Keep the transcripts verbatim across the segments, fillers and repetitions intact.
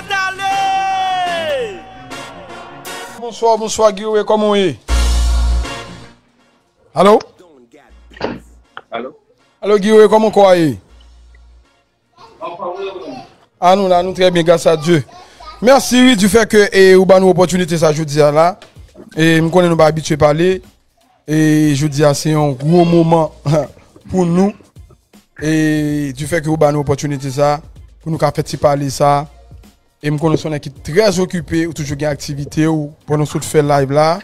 Dale! Bonswa, bonswa, Guy Wewe, kòman w ye? Alo? Alo? Alo, Guy Wewe, kòman kò a ye? Anfòm, wi, wi. A nou la, nou trè byen, gras a Dye. Mèsi, wi, du fait que, e, ou ban nou opòtinite sa jodi a la. E, m konnen nou pa abitye pale. E, jodi a, se yon gwo moman pou nou. E, du fait que ou ban nou opòtinite sa, pou nou ka fè ti pale sa. E m konnen se yon nèg ki trè okipe, ou toujou gen aktivite w, pandan w sot fè live la.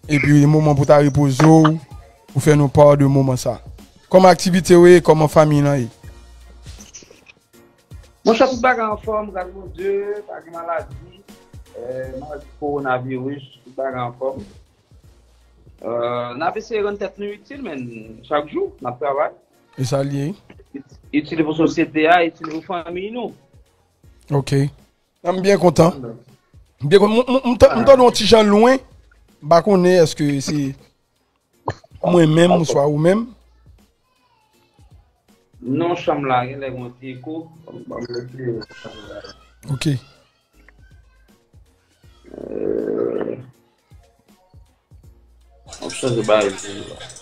Epi, moman pou ta repoze w, pou fè nou pa de moman sa. Kòman aktivite w ye, kòman fanmi lan ye? Monchè, tout bagay anfòm, gras Bondye, pa gen maladi, eh, maladi kowonaviris, tout bagay anfòm. Eh, n ap eseye rann tèt nou itil, men chak jou, n ap travay. E sa l ye? Itil pou sosyete a, itil pou fanmi nou. Ok. M byen kontan. M byen kontan. M, m, m, m ta-, m tande yon ti jan lwen. M pa konnen èske se mwen menm, oswa ou menm. Non, chanm la, genlè gen yon ti eko. Ban m retire chanm la. Ok. Euh, m ap chanje bagay pou ou la.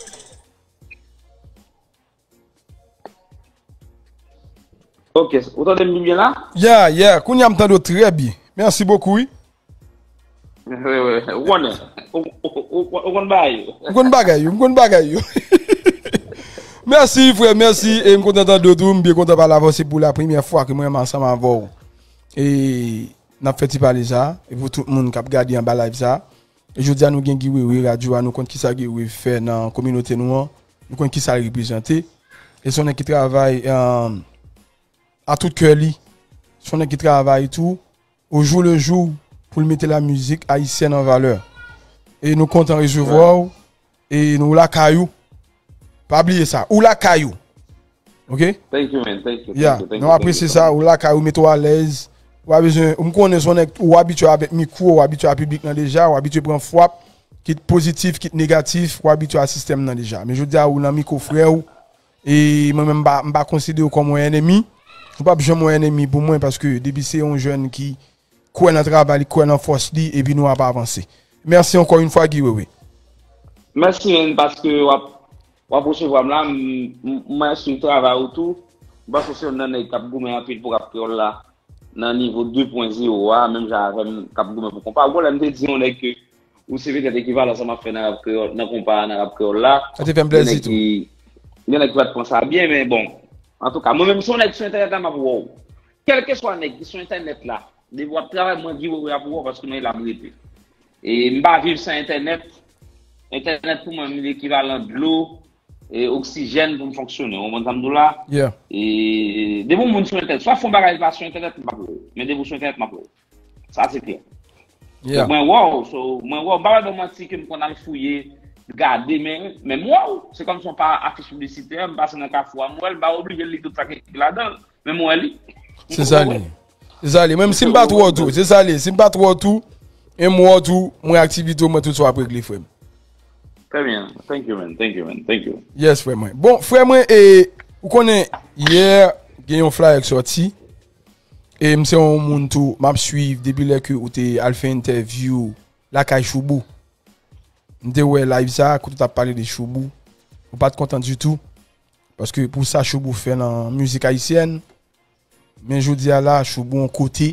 Ok, ou tande m byen la? Yeah, yeah. Kounye a m tande w trè byen. Mèsi bokou, wi. Wi, wi. Ou konnen. Ou, ou, ou, ou konn bagay yo. M konn bagay yo, m konn bagay yo. Mèsi, frè, mèsi. E m kontan tande w tou. M byen kontan pale avè w. Se pou la premyè fwa ke mwen menm ansanm avè w. E n ap fè ti pale sa. E pou tout moun k ap gade anba live sa. E jodi a nou gen Guy Wewe, radyo a, nou konn kisa Guy Wewe fè nan kominote nou an. Nou konn kisa l reprezante. E se yon nèg ki travay, eh, a tout kè li. Se yon nèg ki travay tou, au jour le jour, pou l mete la mizik ayisyèn an valè. E nou kontan resevwa w. E nou lakay ou. Pa bliye sa, ou lakay ou. Ok? Thank you, man. Thank you, thank you, thank you, thank you. Nou apresye sa, ou lakay ou, mete w alèz. Ou pa bezwen, m konnen se yon nèg, ou abitye avèk mikwo, ou abitye a piblik lan deja, ou abitye pran fwap, kit pozitif, kit negatif, ou abitye a sistèm nan deja. Men jodi a, ou nan mikwo frè w, e mwen menm, m pa, m pa konsidere w kòm yon ènmi. Ou p ap janm yon ènmi pou mwen, paske depi se yon jèn ki kwè nan travay li, kwè nan fòs li, epi nou ap avanse. Mèsi ankò yon fwa, Guy Wewe. Mèsi, man, paske w ap, w ap resevwa m la, m, m, mwen swiv travay ou tou. M panse se youn nan nèg k ap goumen anpil pou rap kreyòl la, nan nivo de pwen zewo a, menm jan avè m, k ap goumen pou konpa. Ou konnen m te di yon nèg ke ou se petèt ekivalan sa m ap fè nan rap kreyòl, nan konpa a, nan rap kreyòl la. Sa te fè m plèzi tou. Gen nèg ki, gen nèg ki pa t pran sa byen, men bon. Antouka, mwen menm, se yon nèg sou entènèt la, m ap wè w. Kèlkeswa nèg ki sou entènèt la, depi w ap travay, mwen Guy Wewe ap wè w paske mwen la m rete. E m pa viv san entènèt. Entènèt pou mwen, li ekivalan dlo, e oksijèn pou m fonksyone. Ou konprann sa m di w la? Yeah. E depi yon moun sou entènèt, swa fè yon bagay pa sou entènèt, m p ap wè w. Men depi w sou entènèt, m ap wè w. Sa se klè. Yeah. Donk mwen wè w, so, mwen wè w, m pa pral ba w manti ke m konn al fouye, gade, men, men m wè w. Se kòmsi yon pa afich piblisitè, m pase nan kafou a, m wè l, m pa oblije li tout sa ki ladan l, men m wè li. Se sa li ye. Se sa li ye. Menm si m pa t wè w tou, se sa li ye. Si m pa t wè w tou, e m wè w tou, mwen aktivite w, mwen tout sa w ap regle, frè m. Trè byen. Thank you, man. Thank you, man. Thank you. Yes, frè mwen. Bon, frè mwen, e, ou konnen, yè, gen yon flyer k sòti. E m se yon moun tou, m ap swiv depi lè ke ou te al fè entèvyou lakay Choubou. M te wè live sa, kote w t ap pale de Choubou. Ou pa t kontan ditou. Paske pou sa Choubou fè nan mizik ayisyèn, men jodi a la, Choubou yon kote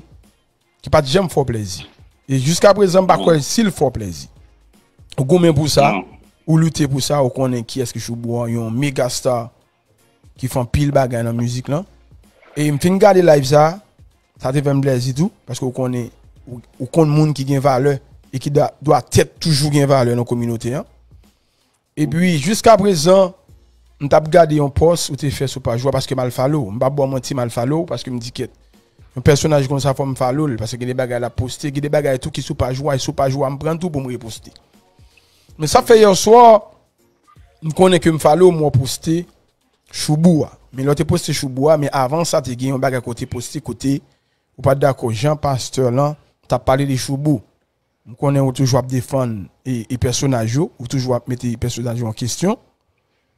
ki pa t janm fè w plèzi. E jiska prezan, m pa kwè si l fè w plèzi. Ou goumen pou sa, ou lite pou sa, ou konnen kiyès ki Choubou an, yon mega star ki fè anpil bagay nan mizik lan. E m fin gade live sa, sa te fè m plèzi tou, paske ou konnen, ou, ou konn moun ki gen valè e ki dwa, dwa tèt toujou gen valè nan kominote an. Epi, jiska prezan, m t ap gade yon pòs ou te fè sou paj ou a, paske m al follow w. M p ap ba w manti, m al follow w, paske m di, "Kèt, yon pèsonaj konsa, fò m follow l," paske gen de bagay l ap poste, gen de bagay tou ki sou paj ou a, e sou paj ou a, m pran tou pou m reposte. Men sa fè yè swa, m konnen ke m follow w, m wè w poste Choubou a. Men lè w te poste Choubou a, men avan sa, te gen yon bagay ke w te poste kote ou pa t dakò jan pastè lan t ap pale de Choubou. M konnen ou toujou ap defann e, e pèsonaj yo, ou toujou ap mete pèsonaj yo an kesyon.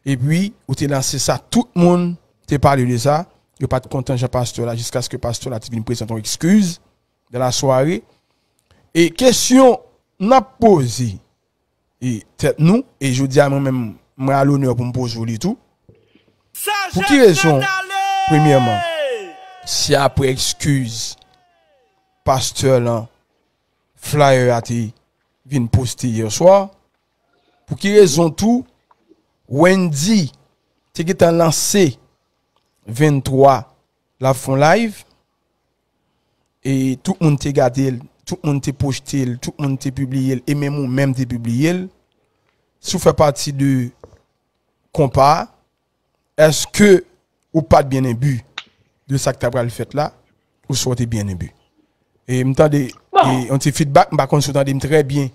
Epi, ou te lanse sa, tout moun te pale de sa. Yo pa t kontan jan pastè la, jiskaske pastè la te vin prezante yon ekskiz. de la soirée. E kesyon n ap poze e tèt nou, e jodi a mwen menm, mwen a lonè pou m poze w li tou. Pou ki rezon, premyèman, se apre eskiz pastè lan, flyer a te vin poste yè swa, pou ki rezon tou Wendy te gentan lanse venntwa l ap fè yon live, e tout moun te gade l, tout moun te poste l, tout moun te pibliye l, e menm ou menm te pibliye l. Si w fè pati de konpa a, èske ou pa t byen enbi de sa k ta pral fèt la, ou si w te byen enbi? E m tande e, yon ti feedback, m pa konn si w tande m trè byen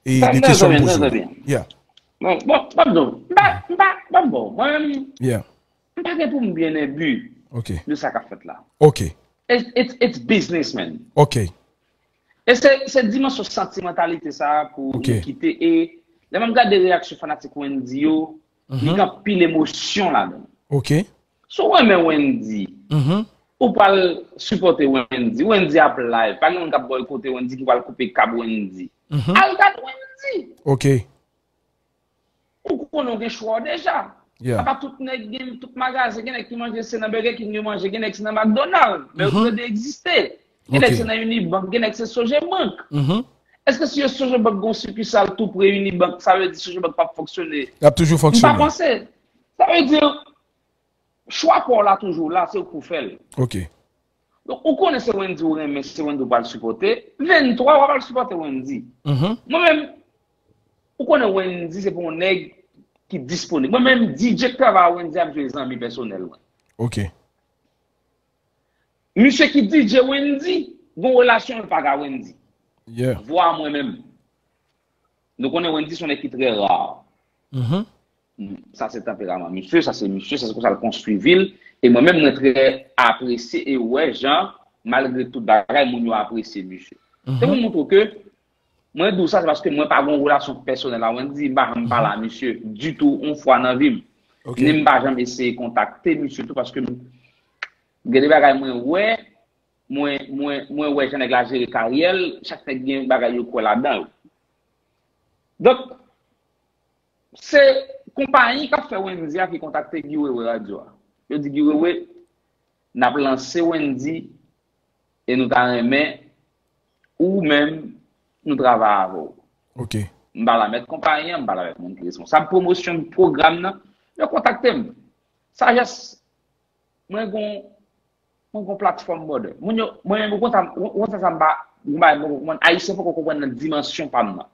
e, de kesyon m poze w. Yeah. Bon, bon, bon, bon, m pa, m pa, bon, bon, mwen menm, Yeah. m pa gen pou m byen enbi Ok. de sa k ap fèt la. Ok. It's, it's, it's business, man. Ok. E se, se dimansyon santimantalite sa a pou Ok. nou kite. E lè m ap gade reyaksyon fanatik Wendy yo, li gen anpil emosyon ladan. Ok. Si w renmen Wendy, Mhm. ou pral sipòte Wendy. Wendy ap live. Pa gen moun k ap boykote Wendy ki pral koupe kab Wendy. Mhm. Al gade Wendy. Ok. Ou konnen w gen chwa w deja. Yeah. Apa tout nèg gen tout magazen, gen nèg ki manje se nan Burger King yo manje, gen nèg se nan McDonald, Burger King egziste. Gen nèg Ok. se nan Unibank, gen nèg se Sogebank. Mhm. Èske si yo Sogebank gon sikisal tou pre Unibank, sa vle di Sogebank p ap fonksyone? L ap toujou M pa fonksyone. panse. Sa vle di, chwa pa w la toujou la, se ou k pou fè l. Ok. Donk, ou konnen se Wendy ou renmen, se Wendy ou pral sipòte. Venntwa, w ap al sipòte Wendy. Mhm. Mwen menm, ou konnen Wendy se pou yon nèg ki disponib. Mwen menm, D J k travay a Wendy ap jwe zanmi pèsonèl mwen. Ok. Misye ki D J Wendy, gon relasyon l pa ka Wendy. Yeah. Vwa mwen menm. Nou konnen Wendy se yon nèg ki trè ra. Mhm. Sa se tanperaman misye, sa se misye, sa se konsa l konstwi vi l. E mwen menm, mwen trè apresye e wè jan, malgre tout bagay, moun yo apresye misye. Se pou montre w ke, mwen di w sa, se paske mwen pa gen yon relasyon pèsonèl a Wendy, m pa janm pale a misye ditou, yon fwa nan vi m. Ok. Ni m pa janm eseye kontakte misye tou, paske m gen de bagay mwen wè, mwen, mwen, mwen wè jan nèg la jere karyè l, chak nèg gen bagay yo kwè ladan yo. Donk, se konpayi k ap fè Wendy a ki kontakte Guy Wewe radyo a. Yo di Guy Wewe, n ap lanse Wendy e nou ta renmen ou menm nou travay avè w. Ok. M pa la mèt konpayi an, m pa la mèt moun ki responsab pwomosyon pwogram nan, yo kontakte m. Sajès, mwen gon, mwen gon platfòm brother. Moun yo, mwen menm, ou konn sa, ou konn sa, sa m pa, ou konn, Ayisyen poko konprann nan dimansyon pa m nan.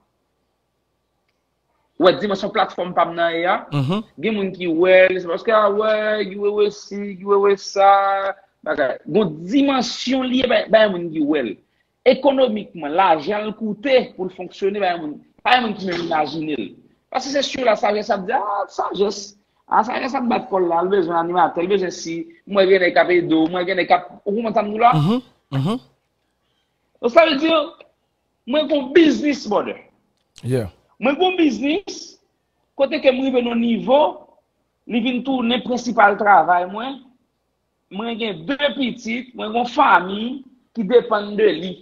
Ou wè dimansyon platfòm pa m nan ye a? Mhm. Gen moun ki wè l, se paske, a wè, Guy Wewe si, Guy Wewe sa, bagay. Gon dimansyon li ye, bay, bay moun ki wè l. Ekonomikman, lajan l koute pou l fonksyone, bay moun, bay moun ki menm imajine l. Paske se sou la sajès ap di, a, sajès, a, sajès ap bat kò l la, l bezwen animatè, l bezwen si, mwen gen nèg k ap ede w, mwen gen nèg k ap, ou konprann sa m di w la? Mhm. Mhm. Donk, sa vle di, mwen gon biznis, brother. Yeah. Mwen gon biznis, kote ke m rive nan nivo, li vin tounen prensipal travay mwen. Mwen gen de pitit, mwen gon fanmi ki depann de li.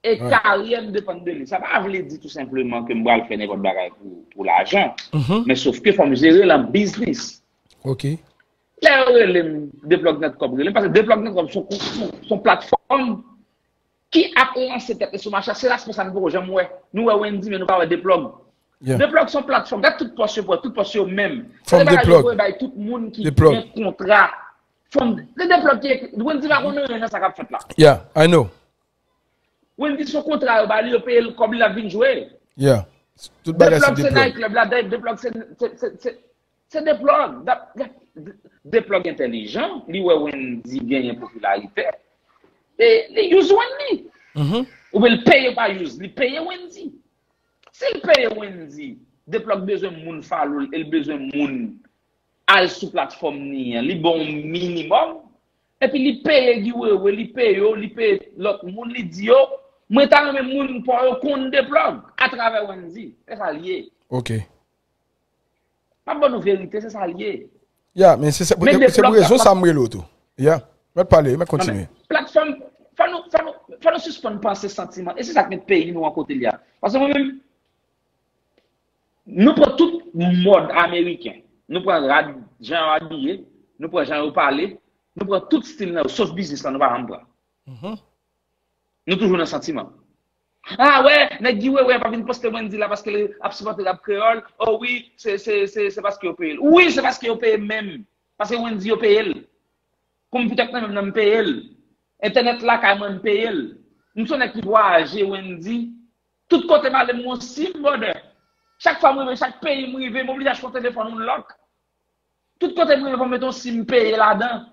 E Right. Karyè m depann de li. Sa pa vle di tou senpleman ke m pral fè nenpòt bagay pou, pou lajan. Mhm. Men sof ke fò m jere l an biznis. Ok. Lè yo rele m, Deplug Nèt Kòb rele m, paske Deplug Nèt Kòb se yon, se yon, se yon platfòm ki ap lanse tèt li sou mache a, se responsab nou poko janm wè. Nou wè Wendy, men nou pa wè Deplug. Yeah. Deplug se yon platfòm, gad tout pòs yo pran, tout pòs yo menm. Se Fòm de bagay yo Deplug. voye bay tout moun ki Deplug. Gen kontra. Fòm, se Deplug ki ekri, Wendy pa konn anyen nan sa k ap fèt la. Yeah, I know. Wendy se yon kontra yo ba li, yo peye l kòb li, l ap vin jwe. Yeah. Tout bagay se Deplug se Deplug. Night Club la, Deplug se, se, se, se, se Deplug. Deplug entèlijan, li wè Wendy genyen popilarite. E li use Wendy. Mhm. Oubyen li peye pa use, li peye Wendy. Si l peye Wendy, Deplug bezwen moun follow l, e l bezwen moun al sou platfòm li an, li ba w yon minimòm, epi li peye Guy Wewe, li peye yo, li peye lòt moun, li di yo, mwen ta renmen moun pa w yo konn Deplug atravè Wendy. Se sa l ye. Ok. M ap ban nou verite, se sa l ye. Yeah, men se, se, Men se pou Deplug rezon pa- sa m rele w tou. Yeah. Mèt pale, mèt kontinye. Platfòm, fò nou, fò nou, Fò nou sispann panse santiman. E se sa k met peyi nou an kote l ye a. Paske mwen menm, nou pran tout mòd ameriken. Nou pran rad, jan yo abiye, nou pran jan yo pale, nou pran tout stil nan yo, sof biznis lan, nou pa janm pran. Nou toujou nan santiman. Ah, wè, nèg Guy Wewe pa vin poste Wendy la paske l ap sipòte rap kreyòl. Oh wi, se, se, se, se paske yo peye l. Wi, se paske yo peye m menm. Paske Wendy yo peye l. Konpitè nan menm nan m peye l. Entènèt lakay mwen m peye l. M se yon nèg ki vwayaje Wendy. Tout kote m ale m gon sim, brother. Chak fwa m rive, chak peyi m rive, m oblije achte yon telefòn, yon lòk. Tout kote m rive, fò m mete yon sim peye ladan.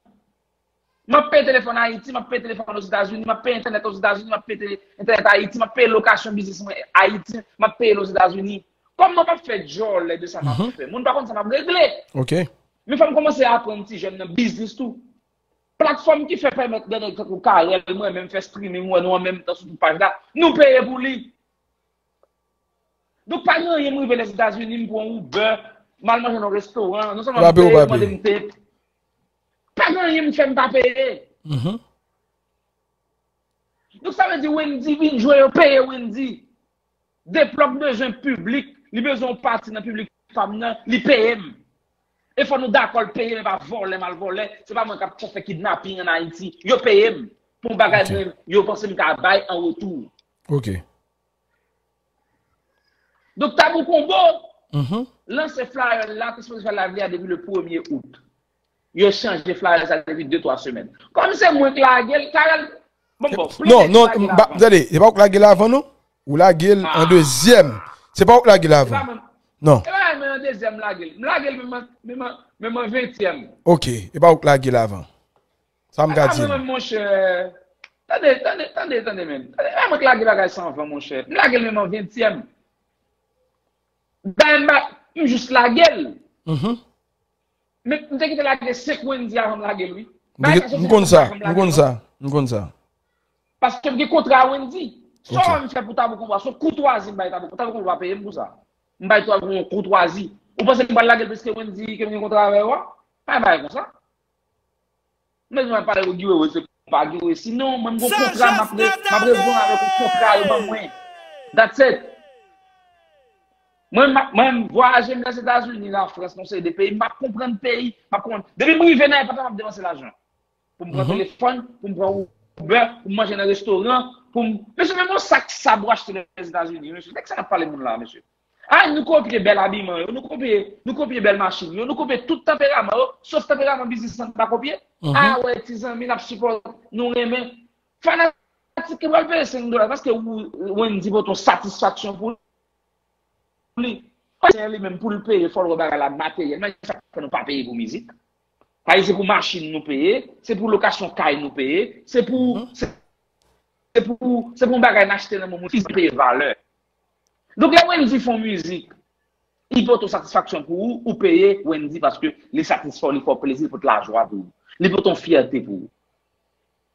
M ap peye telefòn Ayiti, m ap peye telefòn Ozetazini, m ap peye entènèt Ozetazini, m ap peye tele- entènèt Ayiti, m ap peye lokasyon biznis mwen Ayiti, m ap peye l Ozetazini. Kòman m ap fè djòlè de sa m ap fè? Moun pa konn sa m ap regle. Ok. Men fò m kòmanse aprann ti jèn nan biznis tou. Platfòm ki fè pèmèt de nèg tankou Carel, mwen menm fè streaming, wè nou an menm tan sou tout paj la, nou peye pou li. Donk, pa gen anyen m rive Lèzetazini, m pran Uber, m al manje nan restoran, non sèlman m peye, yo mande m te. Pa gen anyen m fè m pa peye. Donk, sa vle di Wendy vin jwe, yo peye Wendy. Deplòk bezwen piblik, li bezwen yon pati nan piblik pa m nan, li peye m. E fò nou dakò l peye m, e pa vòlè m al vòlè. Se pa mwen k ap fè kidnaping ann Ayiti. Yo peye m pou yon bagay mwen, yo panse m ka bay an retou. Ok. Donk, Tabou Combo lanse flyer la, te sipoze fè live li a depi le premye out. Yo chanje flyer sa depi de twa semèn. Kòm se mwen k lage l, Carel, bon, bon, Non, non, tande, se pa ou k lage l avan, non? Ou lage l an dezyèm. Se pa ou k lage l avan. Non. E pa mwen an dezyèm lage l. M lage l menm an, menm an, menm an ventyèm. Ok, e pa ou k lage l avan. Sa m ka di. Mwen menm, monchè. Tande, tande, tande, tande, men. Tande, e pa mwen k lage bagay sa anvan, monchè. M lage l menm an ventyèm. Bagay m pa, m jis lage l. Men m te kite lage senk Wendy avan m lage l, wi. M konn sa, m konn sa, m konn sa. Paske m gen kontra a Wendy. Sa w wè m fè pou Tabou Combo a, se yon koutwazi m bay Tabou Combo. Tabou Combo pa peye m pou sa. M bay Tabou Combo yon koutwazi. Ou panse m pral lage l piske Wendy ke m gen kontra avè yo a? Pa yon bagay konsa. Men mwen pale pou Guy Wewe, se pa Guy Wewe. Sinon, mwen m gon kontra, m ap re- m ap reponn avèk yon kontra yo ban mwen. That's it. Mwen, m ap- mwen, m vwayaje, m Lèzetazini, Lafrans, nan seri de peyi, m ap konprann peyi, m ap konprann. Depi m rive nan ayewopò, m ap depanse lajan. Pou m pran telefòn, pou m pran Uber, pou m manje nan restoran, pou m. Mesye, men yon sak sab ou achte Lèzetazini, mesye. Nèg sa k ap pale moun la, mesye. Ay, nou kopye bèl abiman yo, nou kopye, nou kopye bèl machin yo, nou kopye tout tanperaman yo, sof tanperaman biznis lan pa kopye. Ah, wè, ti zanmi, n ap sipòte, nou renmen. Fanatik ki pral peye senk dola, paske Wendy pote yon satisfaksyon pou li. Ayisyen li menm pou l peye, fò l wè bagay la materyèlman, e sa k fè nou pa peye pou mizik. Paske se pou machin nou peye, se pou lokasyon kay nou peye, se pou, se, se pou, se pou yon bagay n achte nan men moun, fizik peye valè. Donk, lè Wendy fè yon mizik, li pote yon satisfaksyon pou ou, ou peye Wendy paske li satisfè w, li fè w plezi, li pote lajwa pou ou. Li pote yon fyète pou ou.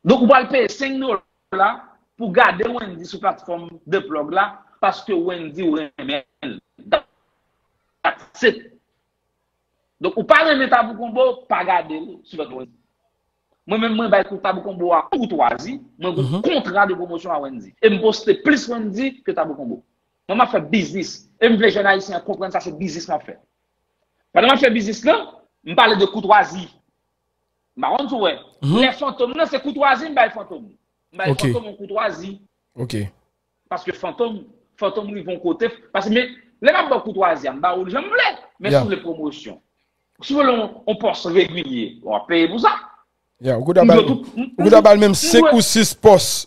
Donk, ou pral peye senk dola pou gade Wendy sou platfòm The Plug la, paske Wendy ou renmen l. That's it. Donk, ou pa renmen Tabou Combo, pa gade l sou Plug Wendy. Mwen menm, mwen bay kou Tabou Combo a koutwazi, mwen gon kontra de pwomosyon a Wendy. E m poste plis Wendy ke Tabou Combo. Mwen, m ap fè biznis. E m vle jèn ayisyen an konprann sa se biznis m ap fè. Pandan m ap fè biznis lan, m pale de koutwazi. M pa konn si w wè. Lè Fantom nan, se koutwazi m bay Fantom. M bay Fantom yon koutwazi. Ok. Paske Fantom, Fantom rive yon kote. Paske, men, lè m ap ba w koutwazi a, m ba ou l jan m vle. Men si w vle pwomosyon, si w vle yon, yon pòs regilye, w ap peye pou sa. Ya, ou kou ta ba l, ou kou ta ba l menm senk ou sis pòs.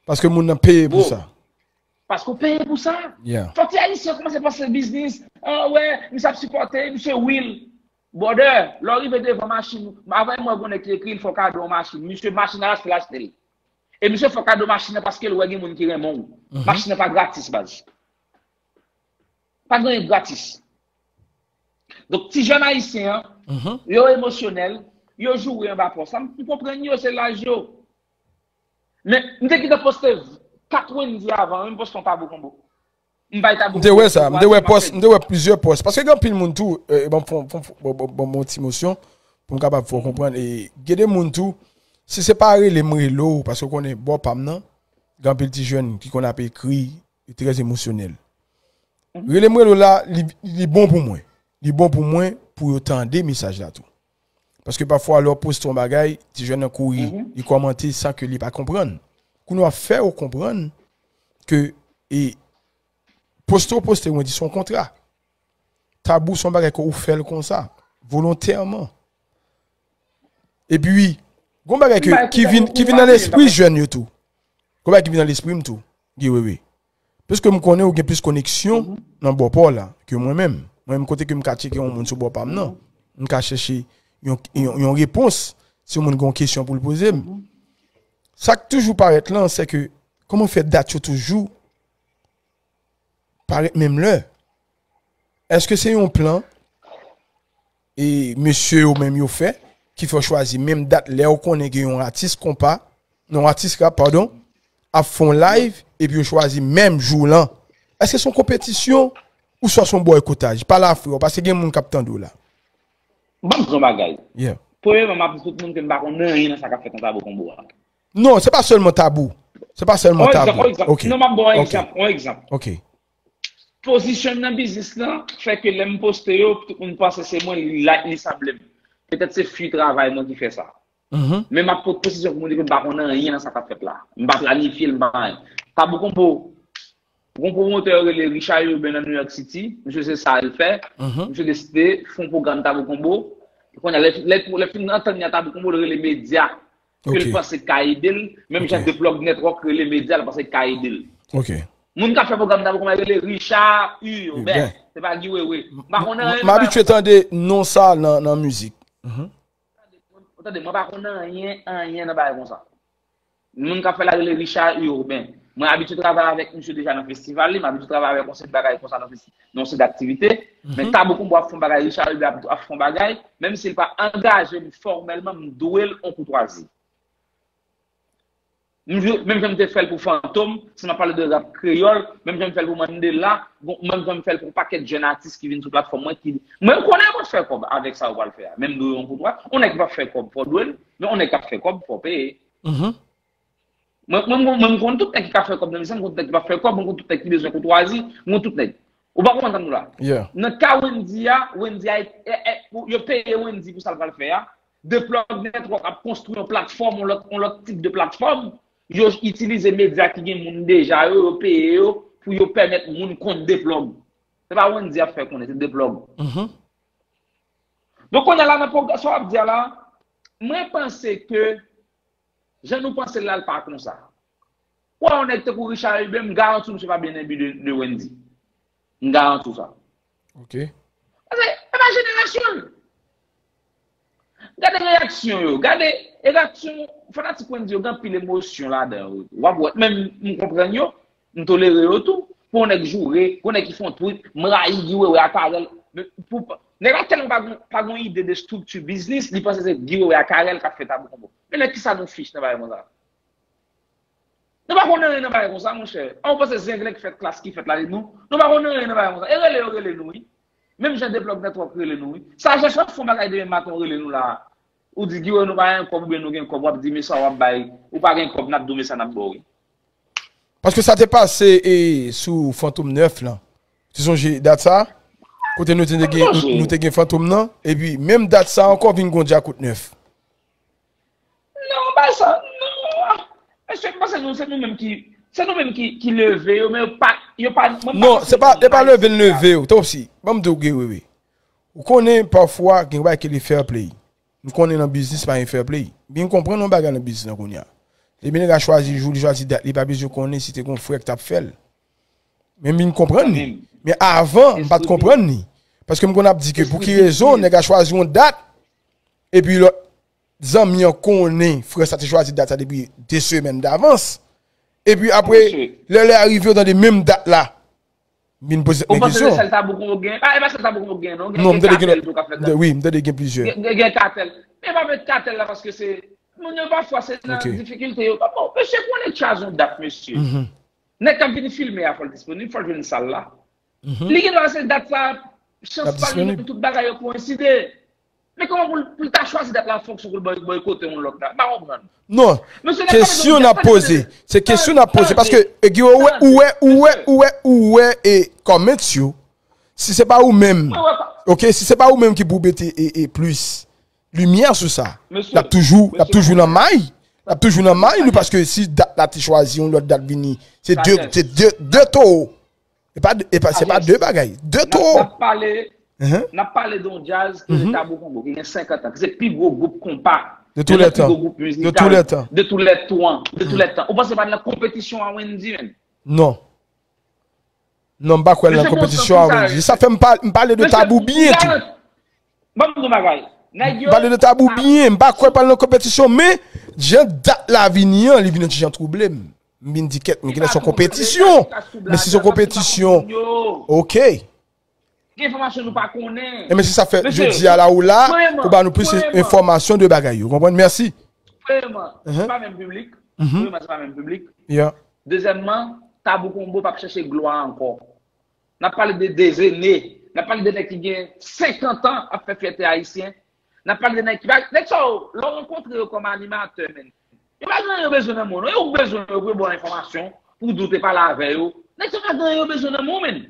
Paske moun nan peye pou sa. Paske w peye pou sa. Fòk ti ayisyen kòmanse panse biznis. Ah, wè, misye ap sipòte, misye will. Brother, lè w rive devan machin, avan m wè gon nèg ki ekri l fè w kado yon machin. Misye, machin nan l achte, l achte l. E misye fè w kado machin nan paske l wè gen moun ki renmen w. Machin nan pa gratis, baz. Pa gen anyen gratis. Donk, ti jèn ayisyen an, yo emosyonèl, yo joure anba pòs la. M konprann yo, se laj yo. Men, m te gentan poste kat Wendy avan, wi, m poste yon Tabou Combo. M bay Tabou Combo. M te wè sa, m te wè pòs, m te wè plizyè pòs. Paske gen anpil moun tou, e, ban m fè, fè, fè, ban m yon ti mosyon, pou m kapab fè w konprann. E gen de moun tou, si se pa rele m rele w, paske w konnen bò pa m nan, Gen anpil ti jèn ki konn ap ekri, li trè emosyonèl. Rele m rele w la, li, li bon pou mwen. Li bon pou mwen pou yo tande mesaj la tou. Paske pafwa lè w poste yon bagay, ti jèn nan kouri, li kòmante san ke li pa konprann. Kounye a w ap fè yo konprann ke e poste w poste, mwen di se yon kontra. Tabou se yon bagay ke ou fè l konsa, volontèman. Epi, gon bagay ke, ki vin, ki vin nan lespri jèn yo tou. Gon bagay ki vin nan lespri m tou, Guy Wewe. Piske m konnen ou gen plis koneksyon nan bò pa w la ke mwen menm. Mwen menm kote ke m ka tcheke yon moun sou bò pa m nan, m ka chèche yon, yon, yon repons si yon moun gen yon kesyon pou l poze m. Sa k toujou parèt lan, se ke kòman fè dat yo toujou parèt menm lè? Èske se yon plan e mesye yo menm yo fè, ki fè w chwazi menm dat lè w konnen gen yon atis konpa, non, atis rap, padon, ap fè yon live, epi yo chwazi menm jou lan? Èske se yon konpetisyon ouswa se yon bòykotaj? Pale a frè w, paske gen moun k ap tande w la. M p ap di yon bagay. Yeah. Premyèman, m ap di tout moun ke m pa konn anyen nan sa k ap fèt nan Tabou Konbo a. Non, se pa sèlman Tabou. Se pa sèlman On Tabou. egzanp, on egzanp. Ok. Non, m ap ba w on Ok. egzanp, on egzanp. Ok. Pozisyon m nan biznis lan fè ke lè m poste yo, tout moun panse se mwen, li like, li sanble m. Petèt se fwi travay mwen ki fè sa. Mhm. Men m ap pot presizyon pou moun di ke m pa konn anyen nan sa k ap fèt la. M pa planifye l, m pa anyen. Tabou Konbo, gon pwomotè yo rele Richard Urbain nan New York City, misye se sa l fè. Mhm. Misye deside fè yon pwogram Tabou Konbo. Kounye a, lè, lè, lè fin antann li a Tabou Konbo, l rele medya ke Ok. l panse k ka ede l, menm jan Ok. The Plug Network rele medya l panse k ka ede l. Ok. Moun k ap fè pwogram nan pou mwen rele Richard Urbain. Urbain. Se pa Guy Wewe. M pa konn anyen. M abitye tande non sa nan, nan mizik. Mhm. Ou tande, mwen pa konn anyen, anyen nan bagay konsa. Moun k ap fè la rele Richard Urbain. Mwen abitye travay avèk misye deja nan festival li, m abitye travay avèk yon seri bagay konsa nan festi-, nan yon seri aktivite. Men Tabou Konbo ap fè yon bagay, Richard Urbain ap, ap fè yon bagay, menm si l pa angaje m fòmèlman, m dwe l yon koutwazi. M jwe, menm jan m te fè l pou Fantom, si m ap pale de rap kreyòl, menm jan m fè l pou Mandela, bon, menm jan m fè l pou yon pakèt jèn atis ki vin sou platfòm mwen, ki, mwen, m konnen mwen fè kòb avèk sa yo pral fè a. Men m dwe yon koutwazi. Yon nèg ki p ap fè kòb, fò w dwe l, men yon nèg k ap fè kòb, fò w peye. Mhm. Mwen, mwen, mwen, mwen, m konn tout nèg ki ka fè kòb nan mizè, m konn tout nèg ki p ap fè kòb, mwen konn tout nèg ki bezwen koutwazi, mwen konn tout nèg. Ou pa konprann sa m di w la? Yeah. Nan ka Wendy a, Wendy a, e, e, pou, yo peye Wendy pou sa l pral fè a. The Plug Network ap konstwi yon platfòm, yon lòt, yon lòt tip de platfòm. Yo itilize medya ki gen moun deja yo, yo peye yo pou yo pèmèt moun konn The Plug. Se pa Wendy ap fè konnen, se The Plug. Mhm. Donk, kounye a la, nan pwogram, sa w ap di a la, mwen panse ke jan nou panse l la, l pa konsa. Ou wè yon nèg tankou Richard Urbain, m garanti w misye pa byen enbi de, de Wendy. M garanti w sa. Ok. Paske, e pa jenerasyon l. Gade reyaksyon yo. Gade, e reyaksyon fanatik Wendy yo, gen anpil emosyon ladan yo. W ap wè, men m, m konprann yo, m tolere yo tou. Pou yon nèg joure, pou yon nèg ki fè yon tweet, m rayi Guy Wewe ak Carel. Men pou, nèg la tèlman pa gon, pa gon ide de estrikti biznis, li panse se Guy Wewe ak Carel k ap fè Tabou Konbo. Men nan kisa nou fich nan bagay konsa? Nou pa konn anyen nan bagay konsa, monchè. An, ou panse se yon nèg fèt klas ki fèt la, nou? Nou pa konn anyen nan bagay konsa. E rele yo rele nou, wi. Menm jan The Plug Network rele nou, wi. Sa, jan w ap fè yon bagay demen maten, ou rele nou la. Ou di, Guy Wewe, nou pa gen kòb, oubyen nou gen kòb, w ap di, men sa w ap bay. Ou pa gen kòb, n ap di w, men sa n ap ba w, wi. Paske sa te pase e, sou Fantom nèf lan. Ou sonje dat sa? Kote nou te gen, nou, nou te gen Fantom nan. Epi, menm dat sa ankò vin gon djakout nèf. Non, pa sa, non. Mesye, m panse nou, se nou menm ki, se nou menm ki, ki leve yo, men yo pa, yo pa, mwen pa Non, panse se pa, nou e pa pa leve l isi a. Leve yo. Tanpri, ban m di w, Guy Wewe. Ou konnen, pafwa, gen bagay ki rele fair play. M konnen nan biznis pa gen fair play. Byen konprann yon bagay nan biznis lan kounye a. Depi nèg la chwazi jou, li chwazi dat, li pa bezwen konnen si te gon frè k t ap fè l. Men m vin konprann li. Men avan, m pa t konprann li. Paske m konn ap di ke pou ki rezon nèg la chwazi yon dat, epi lòt zanmi an konnen frè sa te chwazi dat sa depi de semèn davans. Epi apre, lè lè a rive, yo tande menm dat la. M vin poze tèt mwen kesyon. Ou panse se sèl Tabou Konbo gen? E pa sèl Tabou Konbo gen, non. Non, m tande gen lòt. Wi, m tande gen plizyè. Gen, gen Katèl. Men pa met Katèl la paske se, moun yo pafwa se nan difikilte yo. Bon, mesye, pou nèg chwazi yon dat, mesye. Nèg k ap vin filme a, fò l disponib, fò l jwenn sal la. Li gen dwa se dat sa, chans pa gen pou tout bagay yo koyenside. Men kòman pou l, pou l ta chwazi dat la an fonksyon pou l bòy- bòykote yon lòt la? M pa konprann. Non. Mesye, Kesyon n ap poze. Se kesyon n ap poze. Paske, e, Guy Wewe, ou wè, ou wè, ou wè, ou wè, e, comments yo. Si se pa ou menm, ok, si se pa ou menm ki pou mete, e, e, plis limyè sou sa, l ap toujou, l ap toujou nan may. L ap toujou nan may nou, paske si dat la te chwazi yon lòt dat vini, se de, se de, de towo. E pa, e pa, se pa de bagay. De towo. N ap pale, n ap pale de yon djaz ki se Tabou Konbo, ki gen senkant an, ki se pi gwo gwoup konpa. De tou lè tan. De tou lè tan. De tou lè tan. De tou lè tan. Ou panse pa nan konpetisyon a Wendy, menm? Non. Non, m pa kwè nan konpetisyon a Wendy. Sa fè m pale de Tabou byen tou. Ban m yon bagay. Nèg yo. M pale de Tabou byen. M pa kwè pale nan konpetisyon, men jan dat la vini an, li vin yon ti jan twouble m. M vin di kèt, men genlè se yon konpetisyon. Men si se yon konpetisyon, ok. Gen enfòmasyon nou pa konnen. E men se sa fè jodi a la ou la, pou ba nou plis enfòmasyon de bagay yo. Konprann? Mèsi. Premyèman, se pa menm piblik. Premyèman, se pa menm piblik. Dezyèmman, Tabou Konbo p ap chèche glwa ankò. N ap pale de dezene. N ap pale de nèg ki gen senkant an ap fè fyète ayisyen. N ap pale de nèg ki pa. Nèg sa yo, lè w rankontre yo kòm animatè, men, yo pa gen anyen yo bezwen nan moun. Yo bezwen yo pou yo ba w enfòmasyon, pou w di w te pale avè yo. Nèg sa yo pa gen anyen yo bezwen nan moun, men.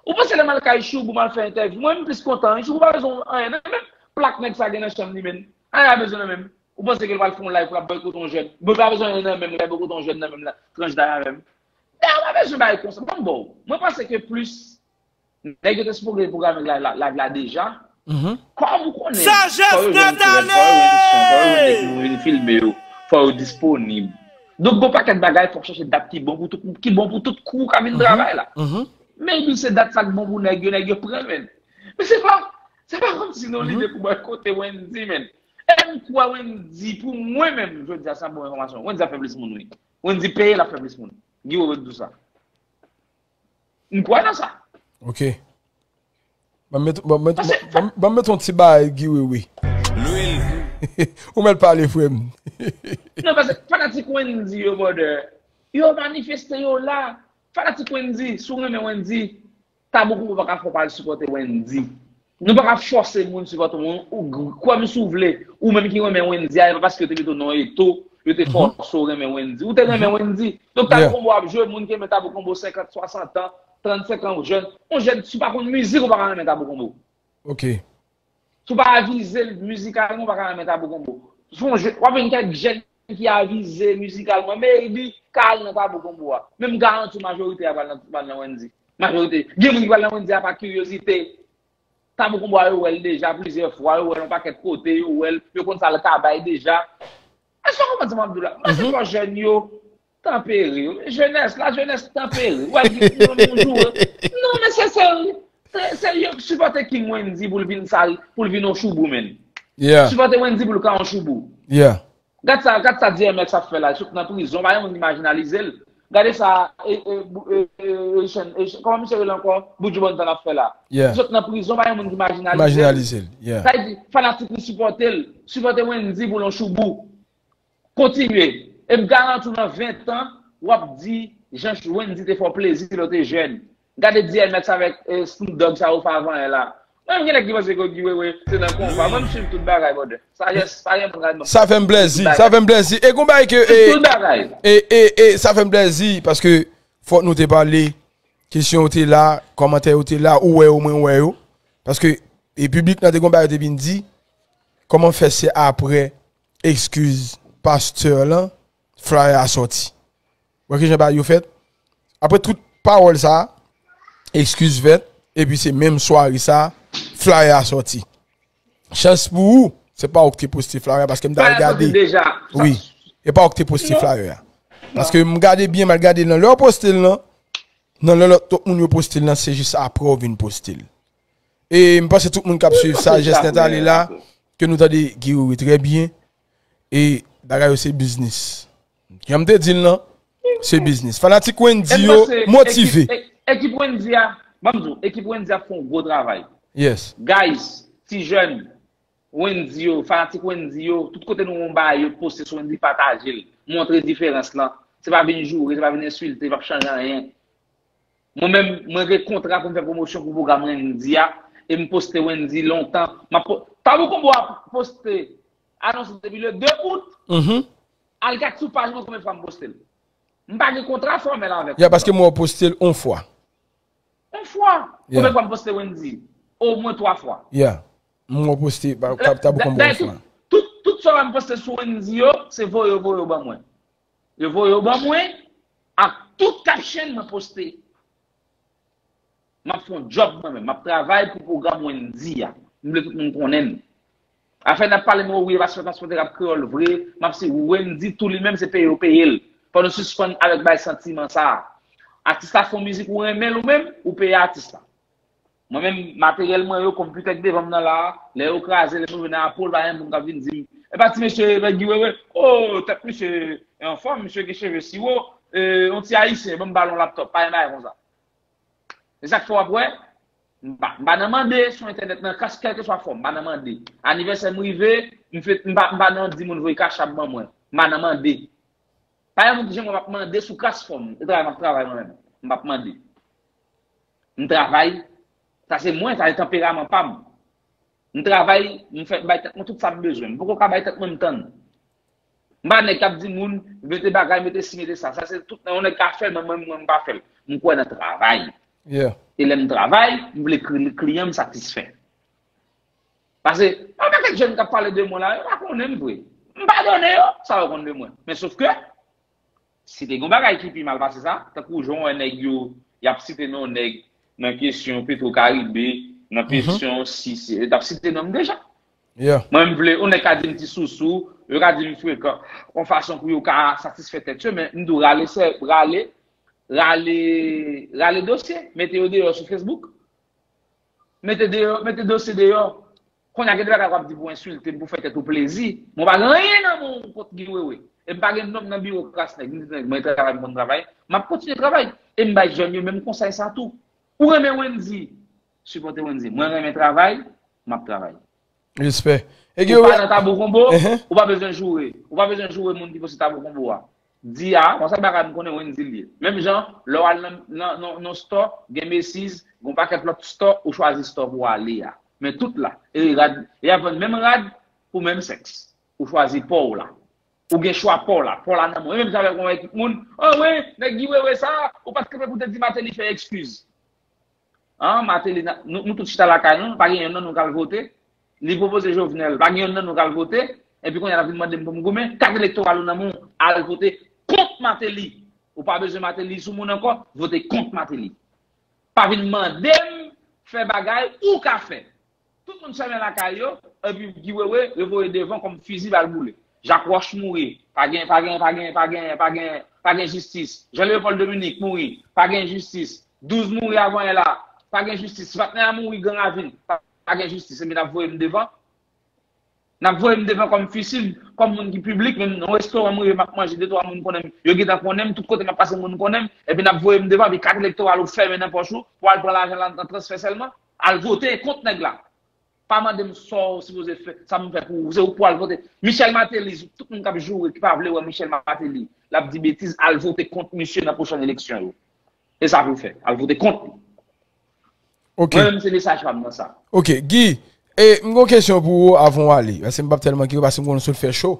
Ou panse lè m al kay Choubou, m al fè entèvyou, mwen m plis kontan wi. Choubou pa bezwen anyen nan menm. Plak nèg sa gen nan chanm li, men. Anyen pa bezwen nan menm. Ou panse ke l pral fè yon live pou l ap bòykote yon jèn? Bon, pa bezwen anyen nan menm, l ap bòykote yon jèn nan menm la, tranch dayè menm. Dayè, ou pa bezwen bagay konsa. Ban m ba w. Mwen panse ke plis nèg yo te sipoze pwograme live la, live la deja. Kòm ou konnen, fò yo jwenn sirèt, fò yo jwenn son, fò yo jwenn nèg ki pou vin filme yo, fò yo disponib. Donk, gon pakèt bagay, fò w chèche dat ki bon pou tout, ki bon pou tout kou ka vin travay la. Maybe se dat sa k bon pou nèg yo, nèg yo pran, men. Men se pa, se pa kòmsi nou lide pou bòykote Wendy, men. E m kwè Wendy, pou mwen menm, jodi a, sa bon enfòmasyon. Wendy ap fè plis moun, wi. Wendy peye, l ap fè plis moun. Guy Wewe di w sa. M kwè nan sa. Ok. Ban m met, ban m met, ban m met yon ti bagay Guy Wewe. Lwil. Ou mèt pale, frè m. Non, paske fanatik Wendy yo, brother, yo manifeste, yo la. Fanatik Wendy, si w renmen Wendy, Tabou Konbo pa ka fè w pa al sipòte Wendy. Nou pa ka fòse moun sipòte moun. Ou g- kwè m si w vle, ou menm ki renmen Wendy a, e pa paske yo te mete w nan yon eto, yo te fòse w renmen Wendy. Ou te renmen Wendy. Donk Tabou Konbo ap jwe, moun ki renmen Tabou Konbo senkant, swasant an, trannsenk an, jèn. Yon jèn, si w pa konn mizik, ou pa ka renmen Tabou Konbo. Ok. Si w pa avize l mizikalman, ou pa ka renmen Tabou Konbo. Si w jè- w ap jwenn kèk jèn ki avize mizikalman, maybe, ka al nan Tabou Konbo a. Men m garanti w majorite a pral nan, pral nan Wendy. Majorite. Gen moun ki pral nan Wendy a pa kiryozite. Tabou Konbo a, yo wè l deja plizyè fwa, yo wè l yon pakèt kote, yo wè l, yo konn sa l ka bay deja. Èske w konprann sa m ap di w la? M panse twò jèn yo tanpere. Jenès, lajenès tanpere. Ou wè gen moun joure. Non, men se, se, se, se yo sipòte King Wendy pou l vin sal, pou l vin yon Choubou, men. Yeah. Sipòte Wendy pou l ka yon Choubou. Yeah. Gad sa, gad sa D M X ap fè la, li sot nan prizon, pa gen moun ki majinalize l. Gade sa, e, e, bou- e, e, e, Chen- e, Chen- kòman misye rele ankò? Buju Banton ap fè la. Yeah. Li sot nan prizon, pa gen moun ki majinalize l. Majinalize l. Yeah. Sa vle di, fanatik li sipòte l. Sipòte Wendy pou l yon Choubou. Kontinye. E m garanti w nan ven tan, w ap di, jan Wendy te fè w plezi lè w te jèn. Gade D M X avèk, eh, Snoop Dogg sa yo fè avan yè la. Mwen, gen nèg ki panse ke Guy Wewe te nan konpa. Mwen, m swiv tout bagay, brother. Sa, yes, pa gen moun k ap di non. Sa fè m plèzi, sa fè m plèzi. E gon bagay ke, e, Tout bagay. e, e, e, sa fè m plèzi, paske fòk nou te pale, kesyon yo te la, kòmantè yo te la, ou wè yo, mwen wè yo. Paske, e piblik nan te gon bagay yo te vin di, kòman fè se apre ekskiz pastè lan, flyer a sòti. Wè kijan bagay yo fèt? Apre tout pawòl sa, ekskiz fèt, epi se menm sware sa, flyer a sòti. Chans pou ou, se pa ou ki te poste flyer a, paske m t al gade. Wi. E pa ou ki te poste flyer a. Paske m gade byen, m al gade nan lè w poste l lan, nan lè lòt tout moun yo poste l lan, se jis apre w vin poste l. E m panse tout moun k ap swiv sa, jès nèt ale la, ke nou tande Guy Wewe trè byen, e bagay yo se biznis. Jan m te di l lan, se biznis. Fanatik Wendy yo motive. Ekip Wendy a, ban m di w, ekip Wendy ap fè yon gwo travay. Yes. Guys, ti jèn, Wendy yo, fanatik Wendy yo, tout kote nou wè yon bagay yo poste sou Wendy, pataje l, montre diferans lan. Se pa vin joure, se pa vin ensilte, pa chanje anyen. Mwen menm, mwen gen kontra pou m fè pwomosyon pou pwogram Wendy a. E m poste Wendy lontan. M ap po- Tabou Konbo a poste anons depi le de out. Mhm. Al gad sou paj mwen konbyen fwa m poste l. M pa gen kontra fòmèl avèk Ya, paske mwen poste l yon fwa. Yon fwa. Yeah. Konbyen fwa m poste Wendy? Omwen twa fwa. Ya. Mwen poste pa- Tab- Tabou Konbo Dayè yon fwa. Tout, tout, tout sa m poste sou Wendy yo, se voye yo, voye yo ban mwen. Yo voye yo ban mwen, ak tout caption mwen poste. M ap fè yon djòb mwen menm. M ap travay pou pwogram Wendy a. M vle tout moun konnen m. Afè n ap pale m wi, paske transpòtè k ap kreyòl vre, m ap si Wendy tou li menm se peye yo peye l. Fò nou sispann avèk bay santiman sa a. Atis la fè yon mizik ou renmen l ou menm, ou peye atis la. Mwen menm, materyèl mwen yo, konpitè k devan m nan la, lè yo kraze, lè m rive nan Apple, pa gen moun k ap vin di m, e pa ti mesye, e pa Guy Wewe, o, tèt misye anfòm, misye gen cheve siwo, e, yon ti ayisyen, ban m ba l yon laptop, pa gen bagay konsa. E sa k fè w ap wè, m pa, m pa nan mande sou entènèt nan, kas kèlkeswa fòm, m pa nan mande. Anivèsè m rive, m fè, m pa, m pa nan di moun voye kachap ban mwen, m pa nan mande. Pa gen moun ki janm wè m ap mande sou kas fòm, e travay m ap travay mwen menm, m p ap mande. M travay, sa se mwen, sa se tanperaman pa m. M travay, m fè, m bay tèt mwen tout sa m bezwen. M poko ka bay tèt mwen m tann. M pa nèg k ap di moun, mete bagay, mete si, mete sa. Sa se tout nan yon nèg ka fè l, men mwen, mwen m pa fè l. M kwè nan travay. Yeah. E lè m travay, m vle kli- kliyan m satisfè. Paske, anpil kèk jèn k ap pale de mwen la, yo pa konnen m vre. M padone yo, sa yo konn de mwen. Men sof ke, si te gen bagay ki pi mal pase sa, tankou jan w wè nèg yo, y ap site non nèg nan kesyon Petro Caribe, nan kesyon si, si, yo t ap site non m deja. Yeah. Mwen, m vle, yon nèg ka di m ti sousou, yo ka di m frekan, yon fason pou yo ka satisfè tèt yo, men m di w rale, sè, rale, rale, rale dosye, mete yo deyò sou Facebook. Mete deyò, mete dosye deyò. Kounye a gen de bagay w ap di pou ensilte m, pou fè tèt ou plezi. Mwen pa gen anyen nan men w kont Guy Wewe. E m pa gen non m nan biwo kras nèg, m di nèg, mwen travay, m konn travay. M ap kontinye travay. E m bay jèn yo menm konsèy sa tou. Ou renmen Wendy, sipòte Wendy. Mwen renmen travay, m ap travay. Respè. E Ou pa nan Tabou Konbo, Mhm. ou pa bezwen joure. Ou pa bezwen joure moun ki poste Tabou Konbo a. Di a, konsa bagay m konnen Wendy l ye. Menm jan, lè w al nan, nan, nan, nan store, gen Macy's, gen yon pakèt lòt store, ou chwazi store pou w ale a. Men tout la. E rad, y ap vann menm rad pou menm sèks. Ou chwazi pa w la. Ou gen chwa pa w la. Pa w la nan men w. E menm jan avèk yon ekip moun, o wi, nèg Guy Wewe sa, ou pa t kanpe pou te di Martelly fè ekskiz. An, Martelly, na- nou, nou tout chita lakay nou, pa gen yonn nan nou k al vote. Li pwopoze Jovenel, pa gen yonn nan nou k al vote. Epi kounye a l ap vin mande m pou m goumen, kat elektoral ou nan men w, al vote kont Martelly. Ou pa bezwen Martelly sou moun ankò, vote kont Martelly. Pa vin mande m fè bagay ou ka fè. Tout moun fèmen lakay yo, epi Guy Wewe, yo voye devan kòm fizi bal boule. Jacques Roche mouri, pa gen, pa gen, pa gen, pa gen, pa gen, pa gen jistis. Jean Léopold Dominique mouri, pa gen jistis. Douz mouri avan yè la, pa gen jistis. Vatnè a mouri Gran Ravin, pa, pa gen jistis. Epi n ap voye m devan. N ap voye m devan kòm fizi, kòm moun ki piblik, menm nan restoran m rive m ap manje, de twa moun konnen m, yo gentan konnen m, tout kote m ap pase moun konnen m, epi n ap voye m devan, epi kat elektoral ou fèmen nan pòch ou, pou al pran lajan lan nan transfè sèlman, al vote kont nèg la. Pa mande m sa w sipoze fè, sa m fè pou ou, se ou k pou al vote. Michel Martelly, tout moun k ap joure, ki pa vle wè Michel Martelly, l ap di betiz, al vote kont misye nan pwochèn eleksyon yo. E sa pou w fè, al vote kont li. Ok. Mwen menm se mesaj pa m nan sa. Ok, Guy, e m gen yon kesyon pou ou avan w ale. Paske m p ap tèlman kite w, paske m konnen w sot fè cho.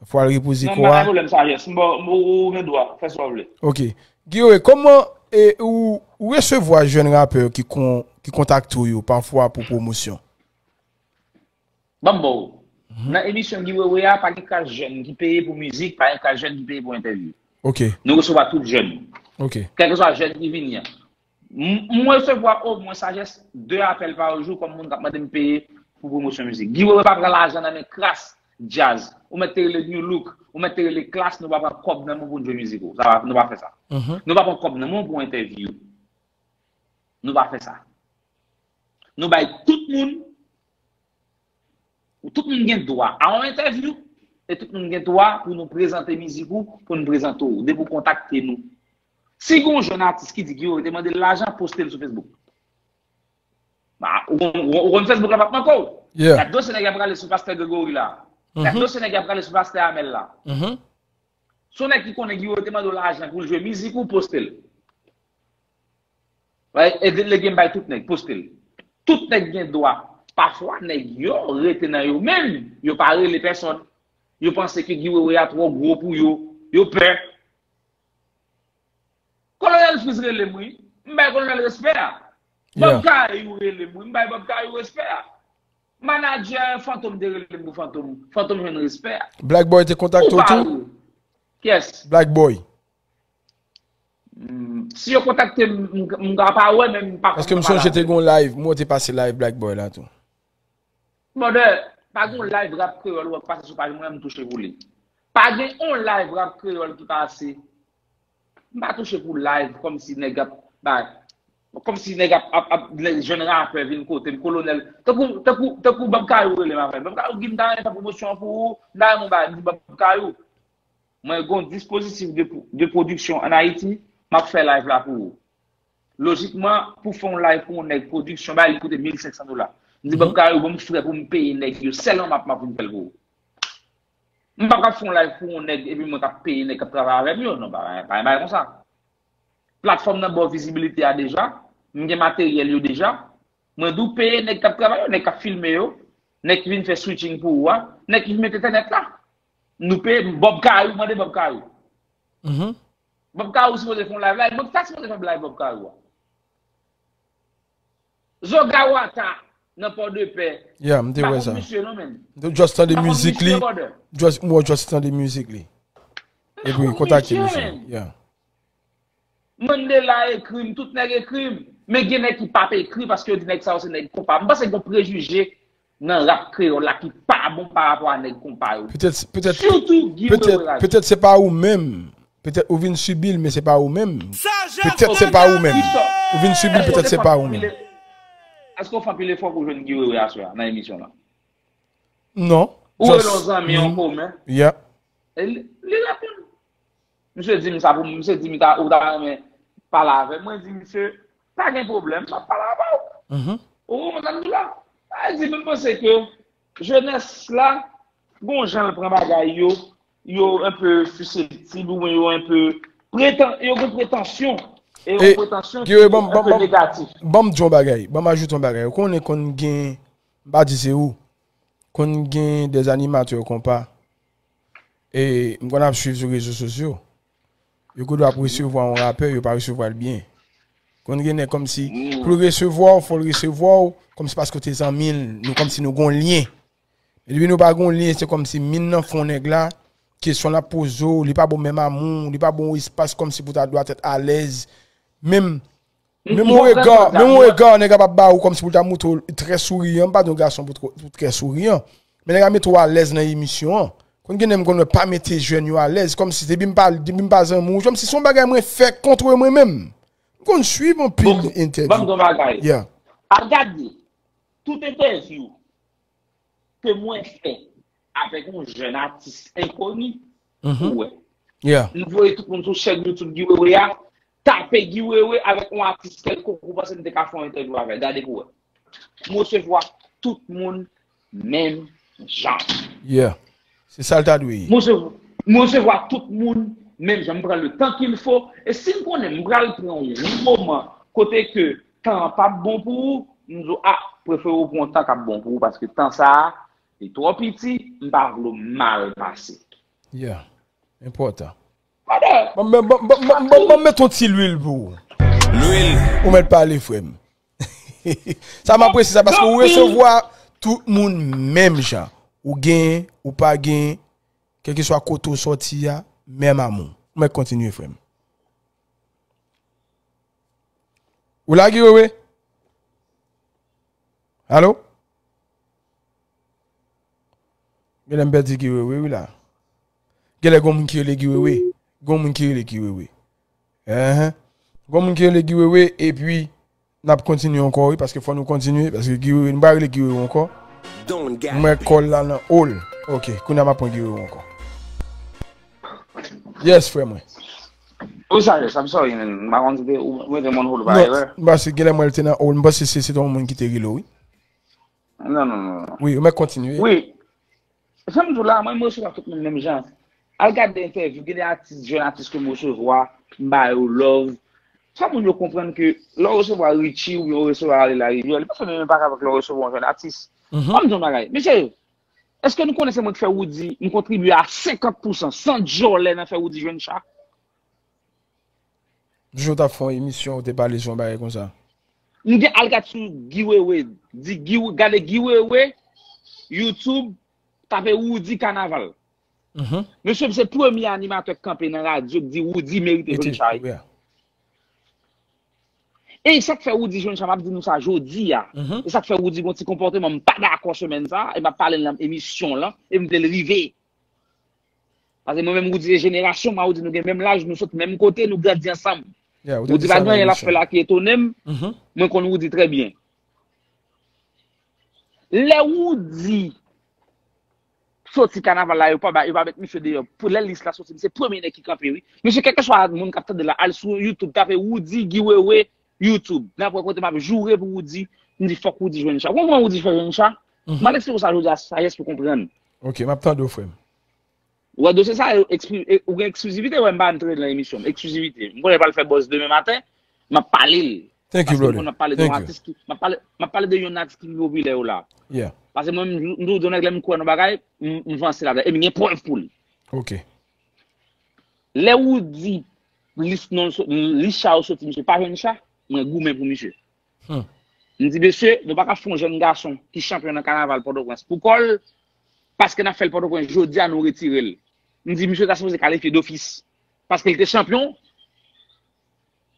Fò w al repoze Non, kò pa a. gen pwoblèm sa, yes. M ba, m, ou, ou gen dwa, fè sa w vle. Ok. Guy, kòman e, ou, ou resevwa jèn rapè ki, kon, ki kontakte w yo pafwa pou pwomosyon? Ban m ba w. Nan emisyon Guy Wewe a, pa gen klas jèn ki peye pou mizik, pa gen klas jèn ki peye pou entèvyou. Ok, Nou resevwa tout jèn. ok. Kèlkeswa jèn ki vini an. M, m resevwa omwen sajès de apèl pa jou kòm moun k ap mande m peye pou pwomosyon mizik. Guy Wewe pa pran lajan nan men klas djaz. Ou mèt te rele New Look, ou mèt te rele Klass, nou pa pran kòb nan men w pou n jwe mizik ou. Sa pa, nou pa fè sa. Mhm. Nou pa pran kòb nan men w pou entèvyou. Nou pa fè sa. Nou bay tout moun, tout moun gen dwa a yon entèvyou, e tout moun gen dwa pou nou prezante mizik ou, pou nou prezante w, depi w kontakte nou. Si gen yon jèn atis ki di Guy Wewe te mande l lajan, poste l sou Facebook. Ba, ou konn, ou konn Facebook la p ap manke w. Yeah. Gad dosye nèg y ap rale sou pastè Gregory la. Gad Mhm. dosye nèg y ap rale sou pastè Amel la. Mhm. Si yon nèg ki konnen Guy Wewe te mande w lajan pou l jwe mizik ou, poste l. Bay, e de lege m bay tout nèg, poste l. Tout nèg gen dwa. Pafwa, nèg yo rete nan yo menm. Yo pa rele pèsonn. Yo panse ke Guy Wewe a twò gwo pou yo. Yo pè. Kolonèl Freeze rele m, wi. M bay Kolonèl respè a. Bob Kayou rele m, wi. M bay Bob Kayou respè a. Manadjè Fantom te rele m pou Fantom. Fantom jwenn respè a. Black Boy te kontakte w tou? Kiyès? Black Boy. Hmm, si yo kontakte m, m, m ka pa wè, men m pa konn. Paske m sonje te gen yon live, mwen te pase live Black Boy la tou. Brother, pa gen yon live rap kreyòl ou wè k pase sou paj mwen, m touche pou li. Pa gen yon live rap kreyòl ki pase. M pa touche pou live kòmsi nèg ap bay. Kòmsi nèg ap, ap, ap, nèg jèn rapè vin kote m, Kolonèl. Tankou, tankou, tankou Bob Kayou rele m avè l. Bob Kayou di m ta renmen fè pwomosyon an pou ou, m ta renmen w bay. M di Bob Kayou, mwen gon dispozitif de, de pwodiksyon ann Ayiti, m ap fè live la pou ou. Lojikman, pou fè yon live pou yon nèg pwodiksyon, bay li koute mil senk san dola. M di, Bob Kayou, ban m frè pou m peye nèg yo, sèlman m ap, m ap vin fè l pou ou. M p ap ka fè yon live pou yon nèg, epi mwen k ap peye nèg k ap travay avè m yo. Non, pa, pa, pa konsa. Platfòm nan ba w vizibilite a deja, m gen materyèl yo deja. Mwen di w peye nèg k ap travay yo, nèg k ap filme yo, nèg ki vin fè switching pou ou a, nèg ki vin met entènèt la. Nou peye Bob Kayou, mande Bob Kayou. Mhm. Bob Kayou sipoze fè yon live la, e mwen ki ta sipoze fè live Bob Kayou a. Zogawata nan Pòdepè. Yeah, m te wè sa. M pa konn misye non, men. M te just tande mizik li. Just, mwen just tande mizik li. Epi kontakte misye. Yeah. Mandela ekri m, tout nèg ekri m. Men gen nèg ki p ap ekri paske yo di nèg sa yo se nèg konpa. M panse gen prejije nan rap kreyòl la ki pa bon pa rapò a nèg konpa yo. Petèt, petèt, petèt, petèt se pa ou menm. Petèt ou vin sibi l, men se pa ou menm. Petèt se pa ou menm. Ou vin sibi l, petèt se pa ou menm. Èske w fè anpil efò pou w jwenn Guy Wewe aswè a nan emisyon lan? Non. Ou rele yon zanmi an komen? Yeah. E li, li reponn. Misye di m sa pou m, misye di m ta, ou ta renmen pale avè m. Mwen di misye, pa gen pwoblèm, m ap pale avè w. Mhm. Ou konprann sa m di la? Sa vle di, mwen panse ke jenès la, gon jan l pran bagay yo, yo enpe siseptib oubyen yo enpe pretan-, yo gen pretansyon. E yon pretansyon ki enpe negatif. Ban m di yon bagay, ban m ajoute yon bagay. Ou konnen konn gen, m pa di se ou, konn gen de animatè konpa, e m konn ap swiv sou rezo sosyo. Yo gen dwa ap resevwa yon rapè, yo pa resevwa l byen. Konn gen nèg kòmsi, pou l resevwa w, fò l resevwa w, kòmsi paske w te zanmi l, nou kòmsi nou gen yon lyen. Men depi nou pa gen yon lyen, se kòmsi min nan fon nèg la, kesyon l ap poze w, li pa ba w menm amou, li pa ba w espas kòmsi pou w ta dwa tèt alèz. Menm, menm yon rega, menm yon rega nèg la p ap ba ou kòmsi pou l ta montre w trè souriyan, m pa di yon gason pou trè, pou trè souriyan. Men nèg la mete w alèz nan emisyon an. Konn gen nèg m konn wè pa mete jèn yo alèz, kòmsi depi m pa, depi m pa zanmi w, kòmsi se yon bagay mwen fè kont mwen menm. M konn swiv anpil entèvyou. Bon, ban m di yon bagay. Yeah. Al gade tout entèvyou ke mwen fè avèk yon jèn atis enkoni, mhm, ou wè. Yeah. M voye tout moun sou chèn YouTube Guy Wewe a, tape Guy Wewe avèk yon atis kèlkonk ou panse m te ka fè yon entèvyou avè l, gade pou w wè. M resevwa tout moun menm jan. Yeah. Se sa l ta dwe ye. M resevwa, m resevwa tout moun menm jan. M pran le tan qu'il faut. E si m konnen m pral pran yon moman kote ke tan an p ap bon pou ou, m di w, a, prefere w pran yon tan k ap bon pou ou, paske tan sa a, li twò piti, m pa vle w mal pase. Yeah. Enpòtan. Ban m, ban m, ban m, ban m, ban m, ban m met yon ti lwil pou ou. Lwil. Ou mèt pale, frè m. Sa m apresye sa, paske ou resevwa tout moun menm jan. Ou gen, ou pa gen, kèlkeswa kote w sòti a, menm amou. Ou mèt kontinye, frè m. Ou la, Guy Wewe? Alo? Genlè m pèdi Guy Wewe wi la. Genlè gon moun ki rele Guy Wewe. Gon moun ki rele Guy Wewe. Enhen. Gon moun ki rele Guy Wewe, epi n ap kontinye ankò wi, paske fò nou kontinye, paske Guy Wewe, nou pa rele Guy Wewe ankò. Mwen kòl la nan all. Ok, kounye a m ap pran Guy Wewe ankò. Yes, frè mwen. Wi, Sages, I'm sorry, man. M pa konn si te ou mete m on hold pa erè. Non, m panse genlè mwen l te nan all. M panse se, se te yon moun ki te rele w, wi. Non, non, non, non. Wi, ou mèt kontinye. Wi. Jan m di w la, mwen, m resevwa tout moun menm jan. Al gade entèvyou, gen de atis, jèn atis ke m resevwa, m ba yo love. Fò moun yo konprann ke lè w resevwa Richie oubyen w resevwa Ale Larivière, li pa fè menm enpak avèk lè w resevwa yon jèn atis. An m di yon bagay, mesye, èske nou konnen se mwen ki fè Roody, m kontribye a senkant pousan, san djòlè nan fè Roody jwenn cha? Jou w t ap fè yon emisyon, ou te pale sou yon bagay konsa. M gen al gad sou Guy Wewe, di Guy, gade Guy Wewe, YouTube, tape Roody Kanaval. Mesye, se premye animatè k kanpe nan radyo k di Roody merite jwenn chay. E sa k fè Roody jwenn chay, m ap di nou sa jodi a. E sa k fè Roody gon ti konpòteman, m pa dakò semèn sa, e m ap pale l nan emisyon lan, e m vle l rive. Paske mwen menm Roody se jenerasyon m, Roody nou gen menm laj, nou sot menm kote, nou grandi ansanm. Roody pa gen anyen l ap fè la ki etone m, mwen konn Roody trè byen. Lè Roody soti kanaval la, yo pa ba, yo pa met misye deyò. Pou lè lis la soti, se premye nèg ki kanpe, wi. Mesye, kèlkeswa moun k ap tande la, al sou YouTube, tape Roody Guy Wewe YouTube. N ap wè kote m ap joure pou Roody. M di fòk Roody jwenn cha. Ou konprann Roody fè jwenn cha? M al eksplike w sa jodi a, sajès pou konprann. Ok, m ap tande w, frè m. Ou wè dosye sa, ou gen eksklizivite, wè m pa antre nan emisyon m. Eksklizivite. M konnen pral fè buzz demen maten, m ap pale l. Paske m konn m ap pale de yon atis ki, m ap pale, m ap pale de yon atis ki pi popilè yo la. Paske mwen, m di w, nèg lè m kwè nan bagay, m vanse ladan. E m gen prèv pou li. Ok. Lè Roody, lis non, lis cha yo soti, misye pa jwenn cha, mwen goumen pou misye. M di, mesye, nou pa ka fè yon jèn gason ki chanpyon nan kanaval Pòtoprens pou kò l, paske n ap fè l Pòtoprens jodi a, nou retire l. M di, misye ta sipoze kalifye dofis, paske l te chanpyon.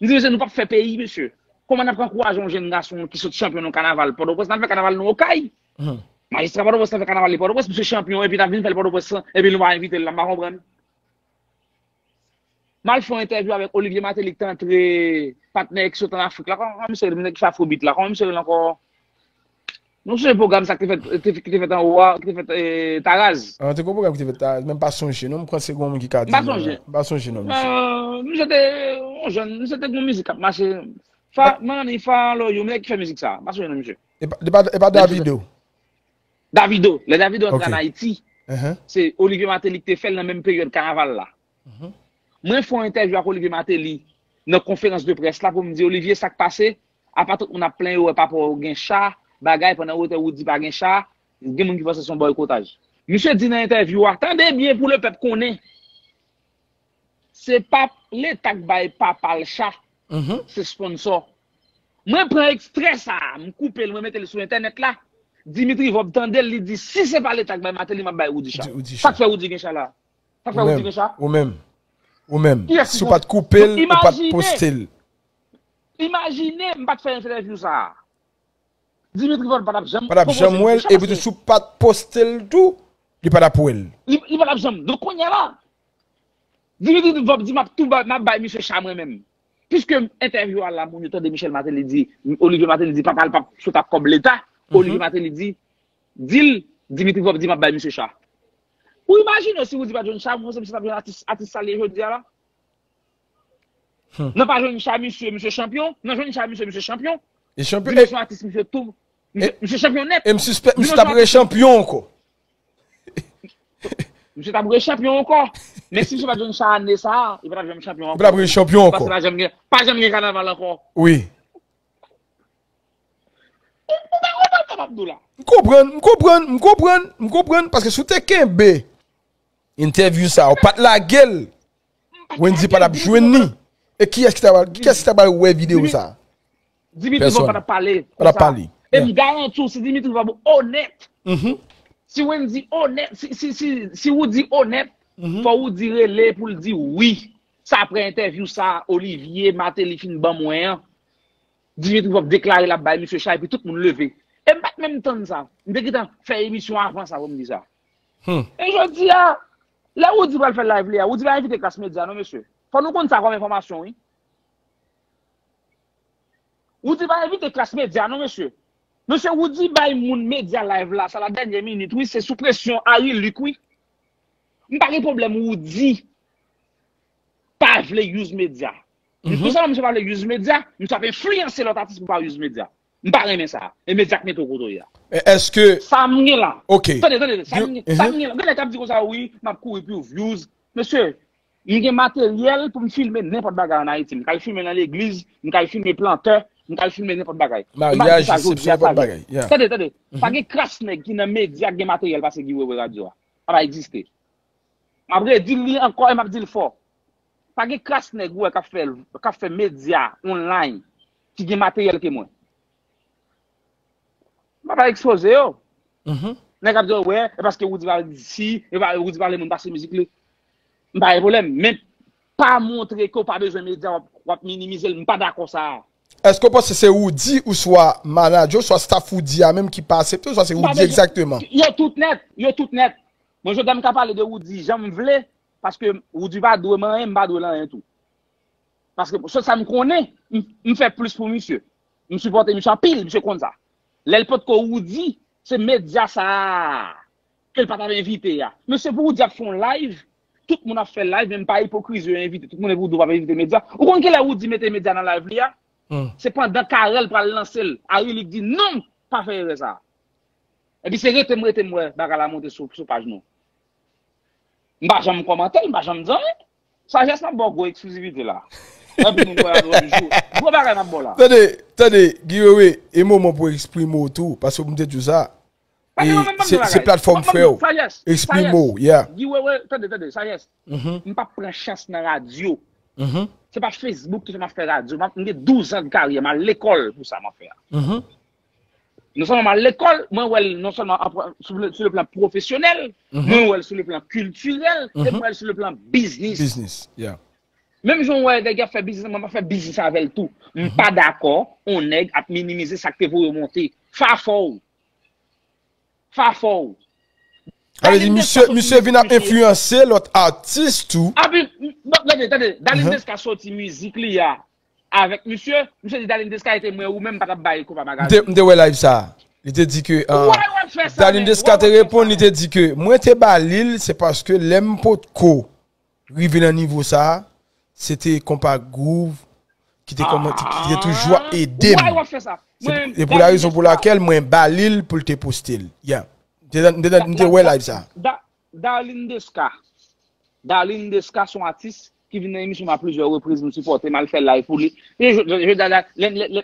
M di, mesye, nou p ap fè peyi, mesye. Kòman n ap ankouraje yon jèn gason ki sot chanpyon nan kanaval Pòtoprens, n al fè kanaval nou Okay? Majistra Pòtoprens nan fè kanaval li Pòtoprens, misye chanpyon, epi n ap vin fè l Pòtoprens, epi nou pa envite l la, m pa konprann. M al fè yon entèvyou avèk Olivier Martelly ki te antre patnè ki sot ann Afrik la. Kòman misye rele, nèg ki fè afrobeat la? Kòman misye rele ankò? Nou sonje pwogram sa ki te fèt, ki te fèt anwo a, ki te fèt Taraz. An, te gon pwogram ki te fèt Taraz, men m pa sonje non, m panse gon moun ki ka di non. M pa sonje non, misye. Misye te yon jèn, misye te gon mizik k ap mache. Fa, Money Follow You, nèg ki fè mizik sa. M pa sonje non misye. E pa Davido? Davido. Lè Davido antre ann Ayiti, se Olivier Martelly ki te fè l nan menm peryòd kanaval la. Mwen fè yon entèvyou ak Olivier Martelly nan konferans de près la pou m di, Olivier, sa k pase? Apa tout moun ap plenyen yo wè papa w gen cha, bagay, pandan yo te Roody pa gen cha, gen moun ki panse se yon bòykotaj. Misye di nan entèvyou a, tande byen pou lepèp konnen, se pa Leta k bay papa l cha, se sponsò. Mwen pran ekstrè sa a, m koupe l, mwen mete l sou entènèt la. Dimitri Vorbe tande l, li di, si se pa Leta k bay Martelly, m ap bay Roody cha. Sa k fè Roody gen cha la? Sa k fè Roody gen cha? Ou menm. Ou menm. Si w pa t koupe l, ou pa t poste l. Imajine m pa t fè entèvyou sa a. Dimitri Vorbe pa t ap janm. Pa t ap janm wè l, epi tou si w pa t poste l tou, li pa t ap wè l. Li pa t ap janm. Donk kounye a la, Dimitri Vorbe di m ap tou bay, m ap bay misye cha mwen menm. Piske entèvyou a la, moun yo tande Michel Martelly di, Olivier Martelly di papa l p ap sot ak kòb Leta, Olivier Martelly di, di l, Dimitri Vorbe di m ap bay misye cha. Ou imajine w si Roody pa t jwenn cha, mwen panse misye t ap jwenn atis, atis sa l ye jodi a la. Nan pa jwenn cha misye, misye chanpyon. Nan jwenn cha misye, misye chanpyon. Dimansyon atis misye tou. Misye chanpyon nèt. E m sispèk misye t ap rechanpyon ankò. Misye t ap rechanpyon ankò. Men si misye pa t jwenn cha ane sa a, li pa t ap janm chanpyon ankò. Li pa t ap rechanpyon ankò. Paske pa janm gen, pa janm gen kanaval ankò. Wi. Ou pa konprann sa m ap di w la? M konprann, m konprann, m konprann, m konprann. Paske si w te kenbe entèvyou sa a, ou pa t lage l, Wendy pa t ap jwenn li. E kiyès ki ta pral, kiyès ki ta pral wè videyo sa a? Dimitri Vorbe pa t ap pale konsa. E m garanti w, si Dimitri Vorbe onèt, si Wendy onèt, si, si, si, si Roody onèt, fò Roody rele pou l di wi. Se apre entèvyou sa a Olivier Martelly fin ban mwen an, Dimitri Vorbe deklare l ap bay misye cha epi tout moun leve. E m pa t menm tann sa. M te gentan fè emisyon avan sa pou m di sa. E jodi a, lè Roody pral fè live li a, Roody pa envite klas medya non, mesye. Fò nou konn sa kòm enfòmasyon, wi. Roody pa envite klas medya non, mesye. Mesye, Roody bay moun medya live la, sa la dènye minit, wi, se sou presyon Harry Luc, wi. M pa gen pwoblèm Roody pa vle use medya. Non sèlman misye pa vle use medya, misye ap enfliyanse lòt atis pou pa use medya. M pa renmen sa. E medya k mete w kote w ye a. Men èske... Sa m gen la. Ok. Tande, tande, sa m gen, sa m gen la. Gen nèg k ap di konsa, wi, m ap kouri pou views. Mesye, M gen materyèl pou m filme nenpòt bagay ann Ayiti. M ka al filme nan legliz, m ka al filme plantè, m ka al filme nenpòt bagay. E m ap di Maryaj, sa jodi resepsyon, a, nenpòt sajès. Bagay. Yeah. Tande, tande. Pa gen kras nèg ki nan medya k gen materyèl pase Guy Wewe radyo a. Sa pa egziste. M ap redi l li ankò e m ap di l fò. Pa gen kras nèg ou wè k ap fè, k ap fè medya online ki gen materyèl ke mwen. M pa pral ekspoze yo. Mhm. Nèg ap di, wè, e paske Roody pa di si, e pa Roody pa vle moun pase mizik li. M pa gen pwoblèm, men pa montre ke w pa bezwen medya, w ap, w ap minimize l. M pa dakò sa a. Èske w panse se Roody ou swa manadjè w, swa staff Roody a menm ki pa aksepte w, swa se M pa Roody bezwen- egzakteman? Yo tout nèt, yo tout nèt. Mwen, jodi a, m ka pale de Roody jan m vle, paske Roody pa dwe m anyen, m pa dwe l anyen tou. Paske se sa m konnen, m, m fè plis pou misye. M sipòte misye anpil, misye konn sa. Lè l potko Roody, se medya sa a ke l pa t ap envite a. Mesye, pou Roody ap fè yon live, tout moun ap fè live, men m pa ipokriz yo envite. Tout moun epi Roody pa envite medya. Ou konn kilè Roody mete medya nan live li a? Hmm. Se pandan Carel pral lanse l. Harry Luc di non, pa fè erè sa a. Epi se rete m, rete m wè bagay la monte sou, sou paj nou. M pa janm kòmante, m pa janm di anyen. Sajès m ap ba w gwo eksklizivite la. Epi moun wè l jou. Gwo bagay m ap ba w la. Tande, tande, Guy Wewe, e moman pou eksprime w tou, paske m te di w sa. Pa E gen mwen menm se, bagay. se platfòm M ap frè w. Sajès, Eksprime Sajès. w, yeah. Guy Wewe, tande, tande, Sajès. Mhm. M p ap pran chans nan radyo. Mhm. Se pa Facebook ki fè m ap fè radyo. M ap, m gen douz an de karyè, m al lekòl pou sa m ap fè a. Mhm. Non sèlman m al lekòl, mwen wè l non sèlman an- sou le, sou le plan pwofesyonèl, Mhm. mwen wè l sou le plan kiltirèl, e Mhm. mwen wè l sou le plan biznis. Biznis, yeah. Menm jan w wè nèg ap fè biznis, mwen m ap fè biznis avè l tou. M pa dakò, on nèg ap minimize sa k te voye w monte. Fa fò w. Fa fò w. Sa vle di, Darline misye, Desca misye vin ap soti enfliyanse lòt atis tou. Api, m- bon, tande, tande. Darline Mhm. Desca soti mizik li a avèk misye. Misye di Darline Desca ete mwen ou menm pa t ap bay konpa M te, magazin. m te wè live sa. Li te di ke uh, Why w ap fè sa, Darline men? Desca Why te w ap fè reponn, sa, li te di ke mwen te ba li l, se paske lè m potko rive nan nivo sa, se te konpa Groove ki te kòman, ki te toujou ap ede m. Why w ap fè sa? Se Mwen, pou- e pou la rezon pou lakèl mwen ba li l pou l te poste l. Yeah. M te, m te, m te wè live sa. Da- Darline Desca. Darline Desca se yon atis ki vin nan emisyon mwen a plizyè repriz, m sipòte, m al fè live pou li. E je, je, je, lè, lè, lè, lè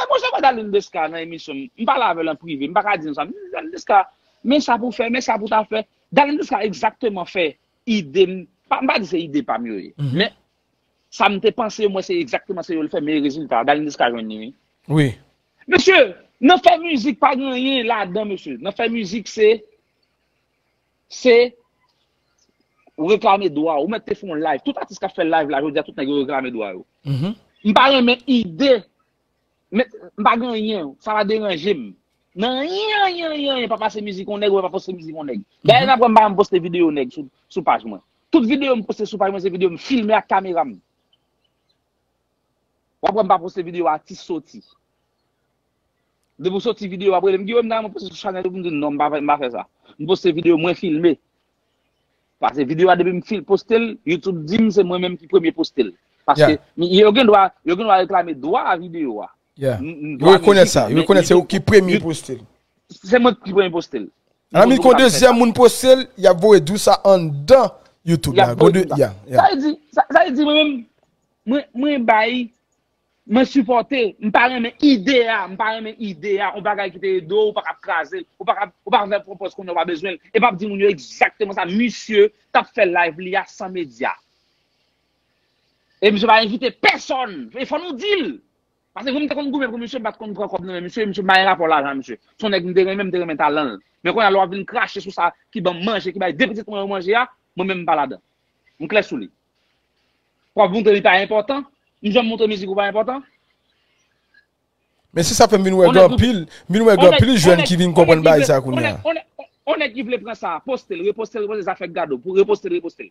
mwen wè Darline Desca nan emisyon m, m pale avè l an prive, m pa ka di nou sa. M di, Darline Desca, men sa pou fè, men sa pou ta fè. Darline Desca egzakteman fè ide m. Pa, m pa di se ide pa m yo ye. Mhm. Men sa m te panse, mwen se egzakteman se yo l fè, men rezilta, Darline Desca jwenn li, wi. Wi. Mesye, nan fè mizik pa gen anyen ladan, mesye. Nan fè mizik se, se ou reklame dwa. Ou mèt te fè yon live. Tout atis k ap fè live la, jodi a, tout nèg yo reklame dwa yo. Mhm. M pa renmen ide. Men, m pa gen anyen. Sa pa deranje m. Nan anyen, anyen, anyen, anyen, pa pase mizik yon nèg, ou pa poste mizik yon nèg. Dayè, n ap wè m pa janm poste videyo nèg sou, sou paj mwen. Tout videyo m poste sou paj mwen, se videyo m filme ak kamera m. W ap wè m pa poste videyo atis soti. Depi w soti videyo, w ap rele m, Guillaume, nan mwen poste sou chanèl ou, m di non, m pa, m pa fè sa. M poste videyo mwen filme. Paske videyo a depi m fil poste l, YouTube di m se mwen menm ki premye poste l. Paske Yeah. yo gen dwa, yo gen dwa reklame dwa a videyo a. Yeah. M- m- Yo dwa rekonèt mizik sa, la, yo men rekonèt se ou YouTube- ki premye You- poste l. Se mwen ki premye poste l. Ann mi Mwen kon pa fè dezyèm sa. Moun poste l, y ap voye dou sa anndan YouTube Y la. ap Go voye de, dou sa. yeah, yeah. Sa vle di, sa, sa vle di mwen menm, mwen, mwen bay, mwen sipòte, m pa renmen ide a, m pa renmen ide a, yon bagay ki te ede w, ou pa ka kraze l, ou pa ka, ou pa ka fè pwopòz konnen ou pa bezwen l, e p ap di moun yo egzakteman sa, misye t ap fè live li a san medya. E misye pa envite pèsòn, e fò nou di l. Paske mwen m te konn goumen pou misye, m pa t konn pran kòb nan men misye, misye m pa gen rapò lajan misye. Se yon nèg m te renmen, m te renmen talan l. Men kounye a lè w ap vin krache sou sa ki ban m manje, ki bay de pitit mwen yo manje a, mwen menm m pa ladan. M klè sou li. W ap montre li pa enpòtan, m janm montre mizik ou pa enpòtan. Men se sa fè m vin wè On gen nèg anpil, m vin wè gen anpil jèn ki vin konprann bagay sa kounye a. On nèg, on nèg ki vle pran sa, poste l, reposte l, reposte l, zafè gado, pou reposte l, reposte l.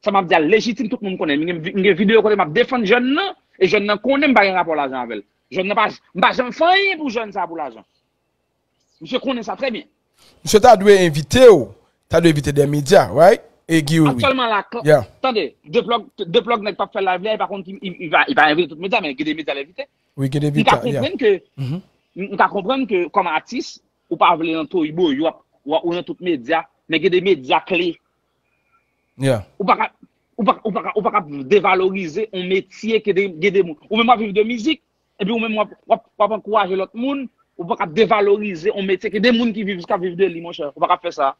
Sa m ap di a lejitim, tout moun konnen. M gen, m gen videyo kote m ap defann jèn nan, e jèn nan konnen m pa gen rapò lajan avè l. Jèn nan pa, m pa janm fè anyen pou jèn sa pou lajan. Misye konnen sa trè byen. Misye ta dwe envite w, ta dwe envite de medya, right? E Guy Wewe. Aktyèlman la, kla- Yeah. Tande, de plòg, de plòg nèg p ap fè live li a, e pa konn ki, i, i va, i va envite tout medya, men gen de medya l envite. Wi, gen de M ka medya, yeah. Konprann ke, Mhm. m ka konprann ke kòm atis, ou pa vle nan toyiboy, w ap, w ap, ou nan tout medya, men gen de medya kle. Yeah. Ou pa ka, Ou pa, ou pa, ou pa ka devalorize yon metye ke de, gen de moun. Ou menm w ap viv de mizik, epi ou menm w ap, w ap, w ap ankouraje lòt moun, ou pa ka devalorize yon metye ke de moun ki viv, k ap viv de li, monchè. Ou pa ka fè sa.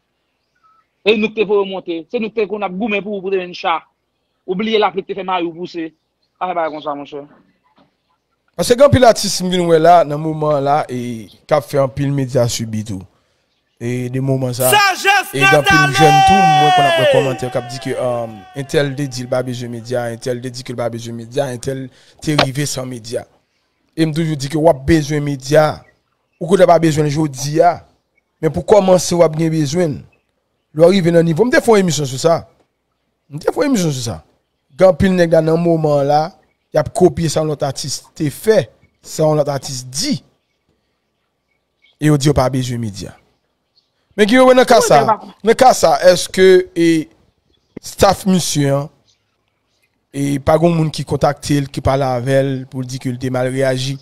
E nou ki te voye w monte. Se nou ki te konn ap goumen pou ou, pou te jwenn cha. Ou bliye lapli ki te fè mayi w pouse. Pa fè bagay konsa, monchè. Paske gen anpil atis m vin wè la, nan moman an la, e k ap fè anpil medya sibi tou. E de moman sa, e gen anpil jèn tou, mwen konn ap wè kòmantè k ap di ke um, entèl te di l pa bezwen medya, entèl te di ke l pa bezwen medya, entèl te rive san medya. E m toujou di ke w ap bezwen medya, ou kote pa bezwen l jodi a, men pou kòmanse w ap gen bezwen l. Lè w rive nan nivo, m te fè yon emisyon sou sa. M te fè yon emisyon sou sa. Gen anpil nèg la nan moman an la, y ap kopye sa yon lòt atis te fè, sa yon lòt atis di. E yo di yo pa bezwen medya. Men Guy Wewe, nan ka sa, nan ka sa, èske e staff misye an, e pa gen moun ki kontakte l, ki pale avè l pou l di ke l te mal reyaji?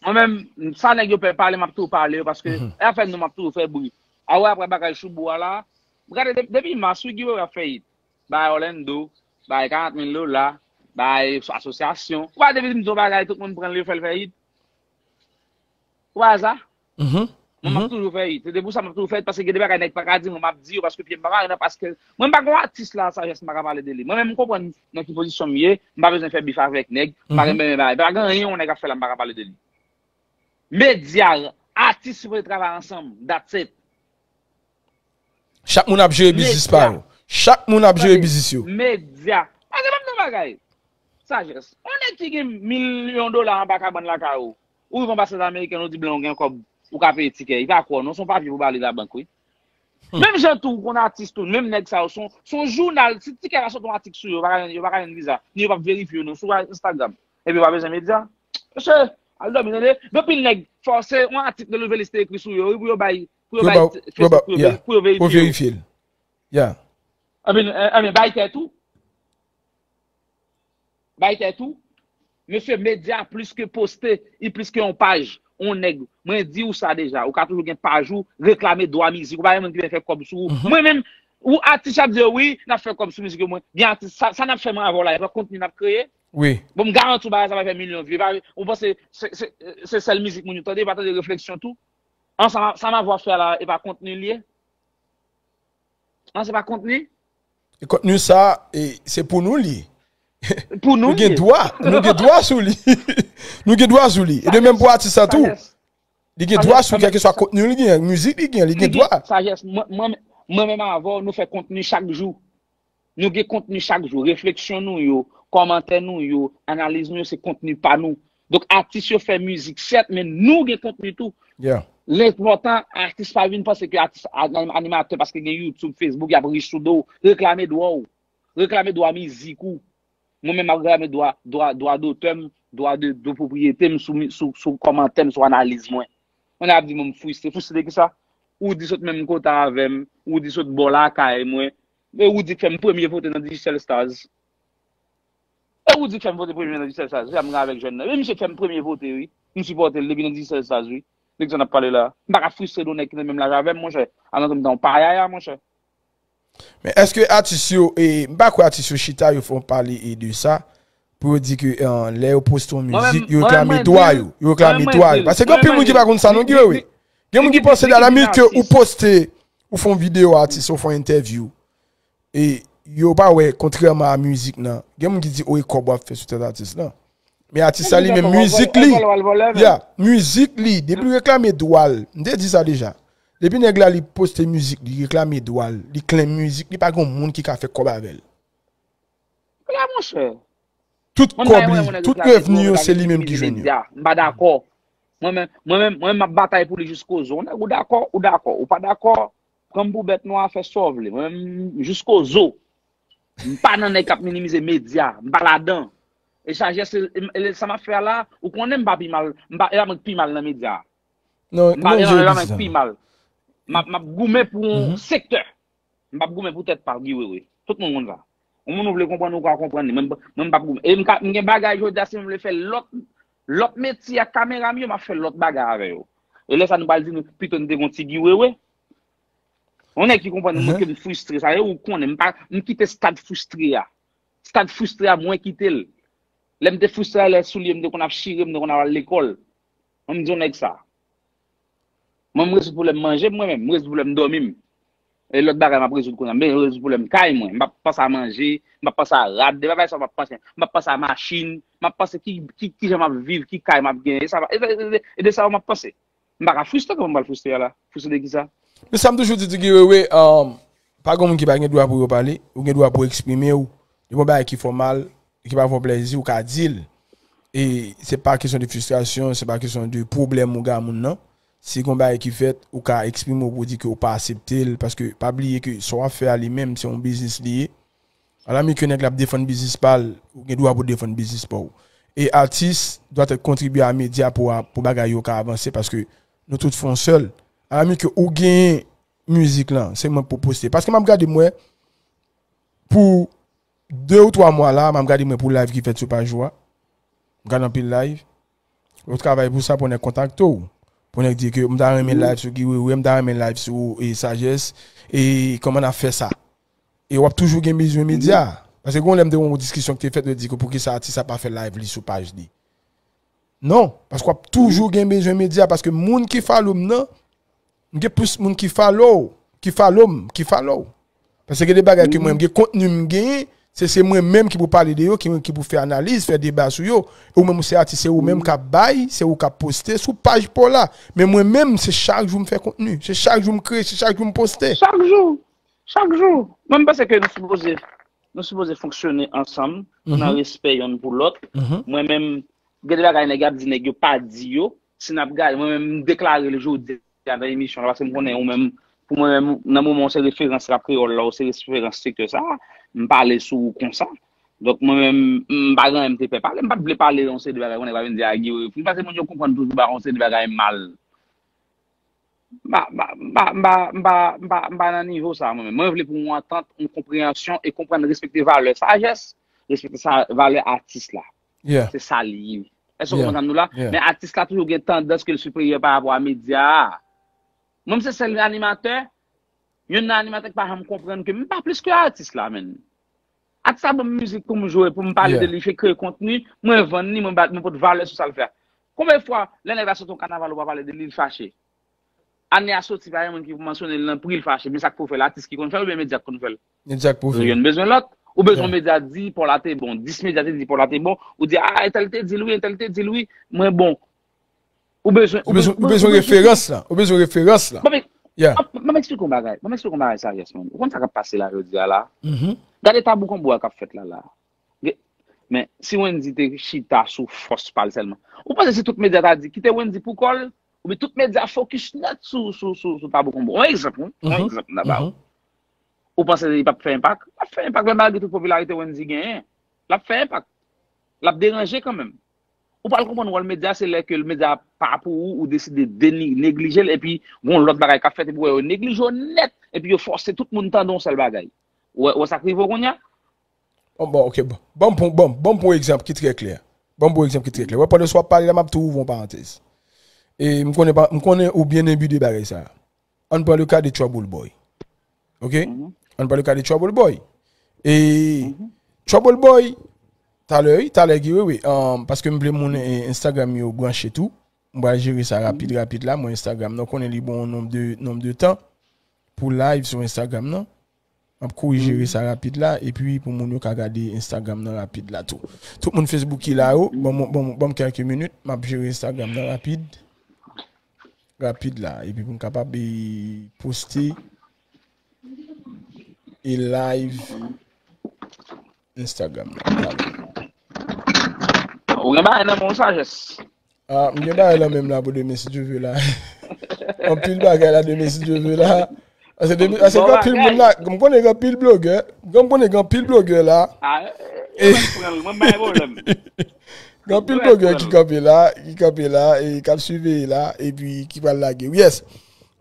Mwen menm, sa nèg yo pè pale, m ap toujou pale yo, paske e afè nou, m ap toujou fè bri. Awe, apre bagay Choubou a la, gade de- depi mas, wi, Guy Wewe ap fè it. Bay Orlando, bay karant mil dola, bay asosyasyon. Ou pa depi m di yon bagay, tout moun pran l, yo fè l fè it. Ou pa sa? Mwen, m ap toujou fè it. Se te pou sa m ap toujou fè it, paske gen de bagay nèg pa ka di, mwen, m ap di yo, paske pye m pa mare nan, paske mwen, m pa gon atis la, Sajès, m pa ka pale de li. Mwen menm, m konprann nan ki pozisyon m ye, m pa bezwen fè bif avèk nèg, m pa renmen bagay. Pa gen anyen yon nèg ap fè la, m pa ka pale de li. Medya, atis, sipoze travay ansanm, that's it. Chak moun ap jere biznis pa yo. Chak moun ap jere biznis yo. Medya. Paske m ap di yon bagay. Sajès. Yon nèg ki gen milyon dola anba kabann lakay ou, ou rive anbasad ameriken, ou di blan ou gen kòb, ou ka peye tikè. Li pa kwè w non, se yon papye pou ba li labank, wi. Menm jan tou, ou konn atis tou, menm nèg sa yo, se yon, se yon jounal, si tikè a sot yon atik sou yo, yo pa ka jwenn, yo pa ka jwenn viza, ni yo p ap verifye yo non, sou Instagram. Epi yo pa bezwen medya. Mesye, al dòmi, tande. Gen anpil nèg fòse, yon atik de Nouvelliste te ekri sou yo, wi, pou yo bay, pou yo bay Facebook, pou yo ve- pou yo verifye yo. Pou verifye l. Yeah. Anben, anben, bay tèt ou. Bay tèt ou. Mesye, medya plis ke poste, li plis ke yon paj, yon nèg. Mwen di w sa deja, ou ka toujou gen paj ou, reklame dwa mizik, ou pa gen moun ki vin fè kòb sou ou. Mwen menm, ou atis ap di yo, wi, n ap fè kòb sou mizik yo, mwen. Gen atis, sa, sa n ap fè mwen avè w la, e pa kontni n ap kreye? Wi. Bon, m garanti w bagay sa va fè milyon vye. Ou panse se, se, se sèl mizik moun yo tande, yo pa tande refleksyon tou? An, sa, sa m ap fè la, e pa kontni l ye? An, se pa kontni? E kontni sa, e, se pou nou li. Pou nou li. Nou gen dwa, nou gen dwa sou li. Nou gen dwa sou li. E de menm pou atis sa tou. Li gen dwa sou kèlkeswa kontni li gen, mizik li gen, li gen dwa. Sajès, mwen, mwen, mwen menm avè w, nou fè kontni chak jou. Nou gen kontni chak jou. Refleksyon nou yo, kòmantè nou yo, analiz nou yo, se kontni pa nou. Donk, atis yo fè mizik, sèt, men nou gen kontni tou. Yeah. Li enpòtan, atis pa vin panse ke atis a- animatè, paske gen YouTube, Facebook, y ap rich sou do w. Reklame dwa w. Reklame dwa mizik ou. Mwen menm, m ap reklame dwa, dwa, dwa dotè m, dwa de, de pwopriyete m sou, mi- sou, sou kòmantè m, sou analiz mwen. Mwen ap di mwen m fristre. Fristre de kisa? Ou di sot menm kote avè m, ou di sot bò lakay mwen, e ou di k fè m premye vote nan Digicel Stars. E ou di k fè m vote premye nan Digicel Stars, se sa m gen avèk jèn nan. E misye k fè m premye vote, wi. M sipòte l depi nan Digicel Stars, wi. Nèg sa n ap pale la. M pa ka fristre de yon nèg ki nan menm laj avè m, monchè. Alantou m ta yon payaya, monchè. Men èske atis yo, e, m pa kwè atis yo chita, yo fè yon pale e de sa, pou yo di ke, e, lè yo poste yon mizik, yo reklame dwa yo, yo reklame dwa yo. Paske gen anpil moun ki pa konn sa non, Guy Wewe. Gen moun ki panse a la minit ke ou poste, ou fè yon videyo atis, ou fè yon entèvyou, e yo pa wè, kontrèman a mizik nan, gen moun ki di, o, e kòb w ap fè sou tèt atis lan. Men atis sa li menm, mizik li. Ya, mizik li, depi l reklame dwa l, m te di sa deja. Depi nèg la li poste mizik li, reklame dwa l, li claim mizik, li pa gen moun ki ka fè kòb avè l. La, monchè. Tout kòb li, tout revni yo, se li menm ki jwenn yo. M pa dakò. Mwen menm, mwen menm, mwen menm, m ap batay pou li jiskozo. Nèg, ou dakò, ou dakò. Ou pa dakò, pran m pou bèt nwa, fè sa w vle. Mwen menm, jiskozo. M pa nan nèg k ap minimize medya. M pa ladan. E Sajès, e, e, sa m ap fè a la, ou konnen m pa pi mal, m pa, e pa mwen k pi mal nan medya. Non, e pa mwen k pi mal. M ap, m ap goumen pou yon sektè. M p ap goumen pou tèt pa Guy Wewe. Tout moun konn sa. Yon moun ou vle konprann, ou ka konprann li. Mwen, mwen m p ap goumen. E m ka, m gen bagay jodi a, si mwen vle fè lòt, lòt metye ak kamera m yo, m ap fè lòt bagay avè yo. E lè sa nou pral di nou, pito nou te gon ti Guy Wewe. Yon nèg ki konprann mwen ke m fristre, sa yo ou konnen, m pa, m kite stad fristre a. Stad fristre a, mwen kite l. Lè m te fristre a, lè soulye m te konn ap chire, m te konn ap al lekòl. Mwen, m di yon nèg sa. Mwen, m rezoud pwoblèm manje m, mwen menm, m rezoud pwoblèm dòmi m. E lòt bagay m ap rezoud kounye a. M rezoud pwoblèm kay mwen. M p ap panse a manje, m p ap panse a rad, de bagay sa m ap panse. M p ap panse a machin, m ap panse ki, ki, ki jan m ap viv, ki kay m ap genyen. E sa, e, e, e de sa yo m ap panse. M pa ka fristre kòman m pral fristre a la. Fristre de kisa? Men sa m toujou di, di Guy Wewe, um, pa gen moun ki pa gen dwa pou yo pale, ou gen dwa pou eksprime w. Depi yon bagay ki fè w mal, ki pa fè w plèzi, ou ka di l. E se pa kesyon de fristrasyon, se pa kesyon de pwoblèm ou gen ak moun nan. Si gen yon bagay ki fèt, ou ka eksprime w pou di ke ou pa aksepte l, paske pa bliye ke sa w ap fè a li menm, se yon biznis li ye. Alami ke nèg la ap defann biznis pa l, ou gen dwa pou defann biznis pa w. E atis dwa kontribye a medya pou, pou bagay yo ka avanse, paske nou tout fè yon sèl. Alami ke ou genyen mizik lan, se mwen pou poste. Paske m ap gade m wè, pou de ou twa mwa la, m ap gade mwen pou live ki fèt sou paj ou a. M gade anpil live. Ou travay pou sa, pou nèg kontakte w. Pou nèg di ke m ta renmen live sou Guy Wewe, m ta renmen live sou, e, Sagesse. E kòman n ap fè sa? E w ap toujou gen bezwen medya. Paske gon lè m te wè yon diskisyon ki te fèt, yo di ke poukisa atis la pa fè live li sou paj li. Non, paske w ap toujou gen bezwen medya, paske moun ki follow m nan, m gen plis moun ki follow, ki follow m, ki follow. Paske gen de bagay ke mwen, m gen kontni m genyen, se, se mwen menm ki pou pale de yo, ki, ki pou fè analiz, fè deba sou yo. E ou menm ou se atis, se ou menm k ap bay, se ou k ap poste sou paj pa w la. Men mwen menm, se chak jou m fè kontni, se chak jou m kreye, se chak jou m poste. Chak jou, chak jou. Mwen, m panse ke nou sipoze, nou sipoze fonksyone ansanm, nan respè yonn pou lòt. Mwen menm, gen de bagay nèg y ap di, nèg yo pa di yo. Si n ap gade, mwen menm, m deklare l jodi a nan emisyon la, paske m konnen ou menm, pou mwen menm, nan moman w se referans rap kreyòl la, ou se referans sektè sa a, m pale sou ou konsa. Donk, mwen menm, m pa gen anyen m te pè pale, m pa t vle pale yon seri de bagay, konnen pa vin di a Guy Wewe. Paske moun yo konprann toujou ba yon seri de bagay mal. M pa, m pa, m pa, m pa, m pa, m pa, m pa, m pa nan nivo sa a, mwen menm. Mwen vle pou yon antant, yon konpreyansyon e konprann, respekte valè Sagesse, respekte sa, valè atis la. Se sa li ye. Èske w konprann nou la? Men atis la toujou gen tandans ke l siperyè pa rapò a medya a. Mwen, m se sèl animatè, youn nan animatè ki pa janm konprann ke m pa plis ke atis la, menn. Atis la ban m mizik pou m jwe, pou m pale de li, fè kreye kontni, mwen vann li, mwen ba, mwen pote valè sou sa l fè a. Konbyen fwa, lè nèg la soti yon kanaval, ou pa pale de li, l fache? Ane a soti, pa gen moun ki mansyone l nan pri, l fache. Men sa k pou fè l, atis ki konn fè l oubyen medya k konn fè l? Medya k pou fè l. Youn bezwen lòt. Ou bezwen medya di, Paul la te bon. Dis medya te di, Paul la te bon. Ou di, a, entèl te di l wi, entèl te di l wi, mwen bon. Ou bezwen, ou bezwen, ou bezwen referans la. Ou bezwen referans la. Ban m, ban m eksplike yon bagay. Ban m eksplike yon bagay, Sagesse, man. Ou konn sa k ap pase la jodi a la? Gade Tabou Konbo a k ap fèt la, la. Men, si Wendy te chita sou fòs pa l sèlman, ou panse si tout medya ta di, kite Wendy pou kò l, oubyen tout medya fokis nèt sou, sou, sou, sou Tabou Konbo? Yon egzanp, wi. Yon egzanp, m ta ba w. Ou panse li p ap fè enpak? L ap fè enpak, men malgre tout popilarite Wendy genyen, l ap fè enpak. L ap deranje kanmenm. Ou pral konprann wòl medya, se lè ke medya pa pou ou, ou deside deni-, neglije l, epi gon lòt bagay k ap fèt, epi w wè yo neglije w nèt, epi yo fòse tout moun tande yon sèl bagay. Ou wè, ou wè sa k rive w kounye a? Bon, bon, ok, bon. Ban m pran, bon, ban m pran yon egzanp ki trè klè. Ban m pran yon egzanp ki trè klè. Wè, pandan w ap pale la, m ap tou ouvri yon parantèz. E m konnen pa, m konnen ou byen enbi de bagay sa a. Ann pran le ka de Trouble Boy. Ok? Ann pran le ka de Trouble Boy. E Trouble Boy, talè, wi, talè, Guy Wewe, um, paske m vle moun, eh, Instagram yo branche tou. M pral jere sa rapid, rapid la. Mwen, Instagram nan, konnen li bon yon nonb de, nonb de tan pou live sou Instagram nan. M ap kouri jere sa rapid la, epi pou moun yo ka gade Instagram nan rapid la tou. Tout moun Facebook ki la yo, ban m, ban m, ban m kèlke minit, m ap jere Instagram nan rapid, rapid la, epi pou m kapab, e, poste e live Instagram nan. Ou gen bagay nan men w, Sagesse? Ah, m gen bagay la menm la pou demen, si Dye vle la. Anpil bagay la demen, si Dye vle la. Paske demen, paske gen anpil moun la, m konnen gen anpil blogè, m konnen gen anpil blogè la. Ah, e, e, mwen pran l, mwen bay pwoblèm. Gen anpil blogè ki kanpe la, ki kanpe la, e k ap siveye la, epi ki pral lage. Yes.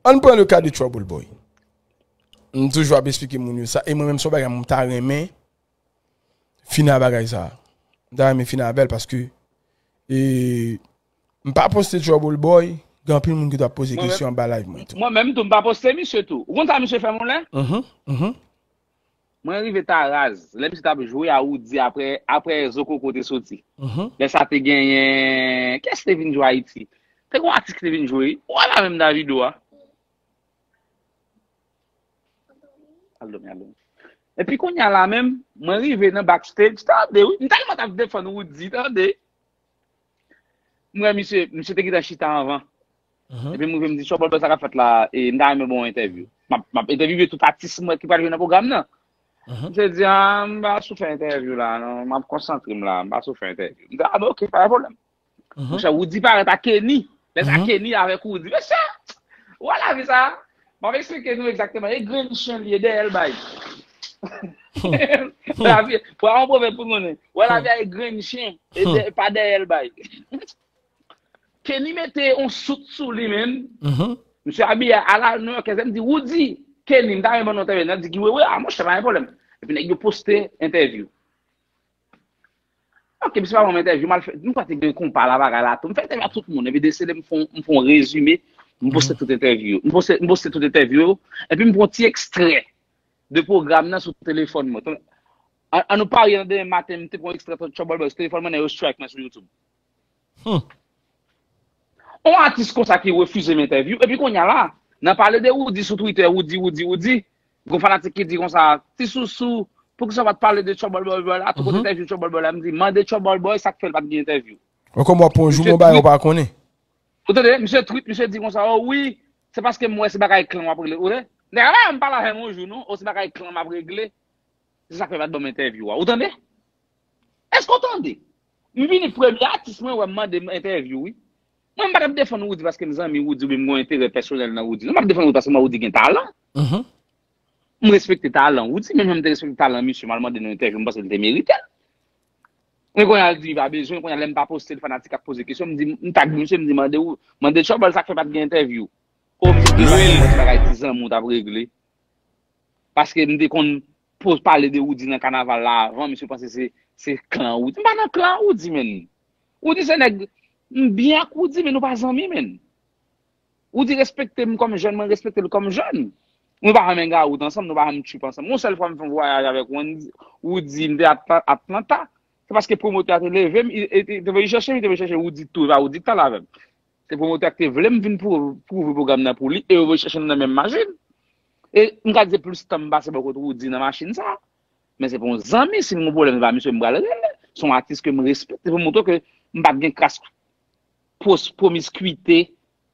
Ann pran le ka de Trouble Boy. M toujou ap eksplike moun yo sa, e mwen menm se yon bagay m ta renmen fini a bagay sa. M ta renmen fini avè l paske, e, m pa poste Trouble Boy, Gen anpil moun ki t ap poze kesyon anba live mwen tou. Mwen menm tou, m pa poste misye tou. Ou konn sa misye fè m yon lè? Mhm, mhm. Mwen rive Taraz, lè misye t ap jwe a Woody apre, apre Zo Koko te soti. Mhm. Lè sa te genyen, kiyès te vin jwe Ayiti? Te gen yon atis ki te vin jwe, wi. Wè la menm Davido a. Al dòmi, al dòmi. Epi kounye a la menm, mwen rive nan backstage, tande, wi. M tèlman t ap defann Woody, tande. M wè misye, misye te gentan chita anvan. Mhm. Epi m rive, m di, "Trouble Boy, sa k ap fèt la?" E m ta renmen ba w entèvyou. M ap, m ap entèvyouve tout atis mwen ki pral jwe nan pwogram nan. Mhm. Misye di, "Ah, m pa sou fè entèvyou la, non. M ap konsantre m la, m pa sou fè entèvyou." M di, "Ah, ben, ok, pa gen pwoblèm." Mhm. Monchè, Woody parèt a Kenny. Lè sa, mhm, Kenny avèk Woody. Mesye, wè lavi sa. M ap eksplike nou egzakteman. E grenn chen li ye, dèyè l bay. Lavi, wè yon pwovèb pou nou konnen. Wè lavi a e grenn chen, e dè-, pa dèyè l bay. Kenny mete yon sout sou li, menm. Mhm. Misye abiye ala nèyòkèz, m di, "Woody, Kenny, m ta renmen ban nou entèvyou." Nan di, "Guy Wewe, a monchè, pa gen pwoblèm." Epi nèg yo poste entèvyou. Ok, misye pa ban m entèvyou, m al fè, m kwè te gen konpa la, bagay la tou. M fè entèvyou ak tout moun, epi deside m fè, m fè yon rezime, m poste tout entèvyou yo. M poste, m poste tout entèvyou yo, epi m pran ti ekstrè de pwogram nan sou telefòn mwen. An, an nou parye nan demen maten, m te pran ekstrè Trouble Boy sou telefòn mwen, nan yo strike mwen sou YouTube. Hmm. On atis konsa ki refize m entèvyou, epi kounye a la, nan pale de Woody sou Twitter, Woody, Woody, Woody, gon fanatik ki di konsa, "Ti Sousou, poukisa w pa t pale de Trouble Boy Boy la? Tou kote entèvyou Trouble Boy la." M di, "Mande Trouble Boy sa k fè l pa t gen entèvyou." Ou kòman w ap pran yon jou, misye mwen bagay ou pa konnen. Ou tande, misye tweet, misye di konsa, "Oh wi, se paske m wè se bagay klan w ap regle." Ou tande? Nèg la pa janm pale avè m yon jou, non. "Oh, se bagay klan m ap regle. Se sa k fè pa t ban m entèvyou a." Ou tande? Èske w tande? M vini premye atis mwen wè m mande m entèvyou, wi. Mwen, m pa t ap defann Woody paske m zanmi Woody oubyen m gen yon enterè pèsonèl nan Woody. Non, m ap defann Woody paske m wè Woody gen talan. Mhm. M respekte talan Woody, menm jan m te respekte talan misye, m al mande l yon entèvyou, m panse l te merite l. Men kounye a l di li pa bezwen, kounye a lè m pa poste l, fanatik ap poze kesyon, m di, m tag misye, m di, "Mande ou, mande Trouble sa k fè pa t gen entèvyou." O misye di, "Pa gen bagay ti zanmi w t ap regle." Paske m te konn po-, pale de Woody nan kanaval la avan, misye panse se, se klan Woody. M pa nan klan Woody, menn. Woody se nèg, m byen ak Woody, men nou pa zanmi, menn. Woody respekte m kòm jèn, mwen respekte l kòm jèn. Nou pa janm hangout ansanm, nou pa janm trip ansanm. Yon sèl fwa m fè yon vwayaj avèk Wendy, Woody, m te Atla-, Atlanta. Se paske pwomotè a te leve m, li, li, li te voye chèche m, li te voye chèche Woody tou, e pa Woody ki t al avè m. Se pwomotè a ki te vle m vin pou, pwouve pwogram nan pou li, e yo voye chèche m nan menm machin. E m ka di se plis tan m pase bò kote Woody nan machin sa. Men se pa yon zanmi, si m gen pwoblèm, se pa misye m pral rele. Se yon atis ke m respekte, pou montre ke m pa t gen kras pwos-, pwomiskwite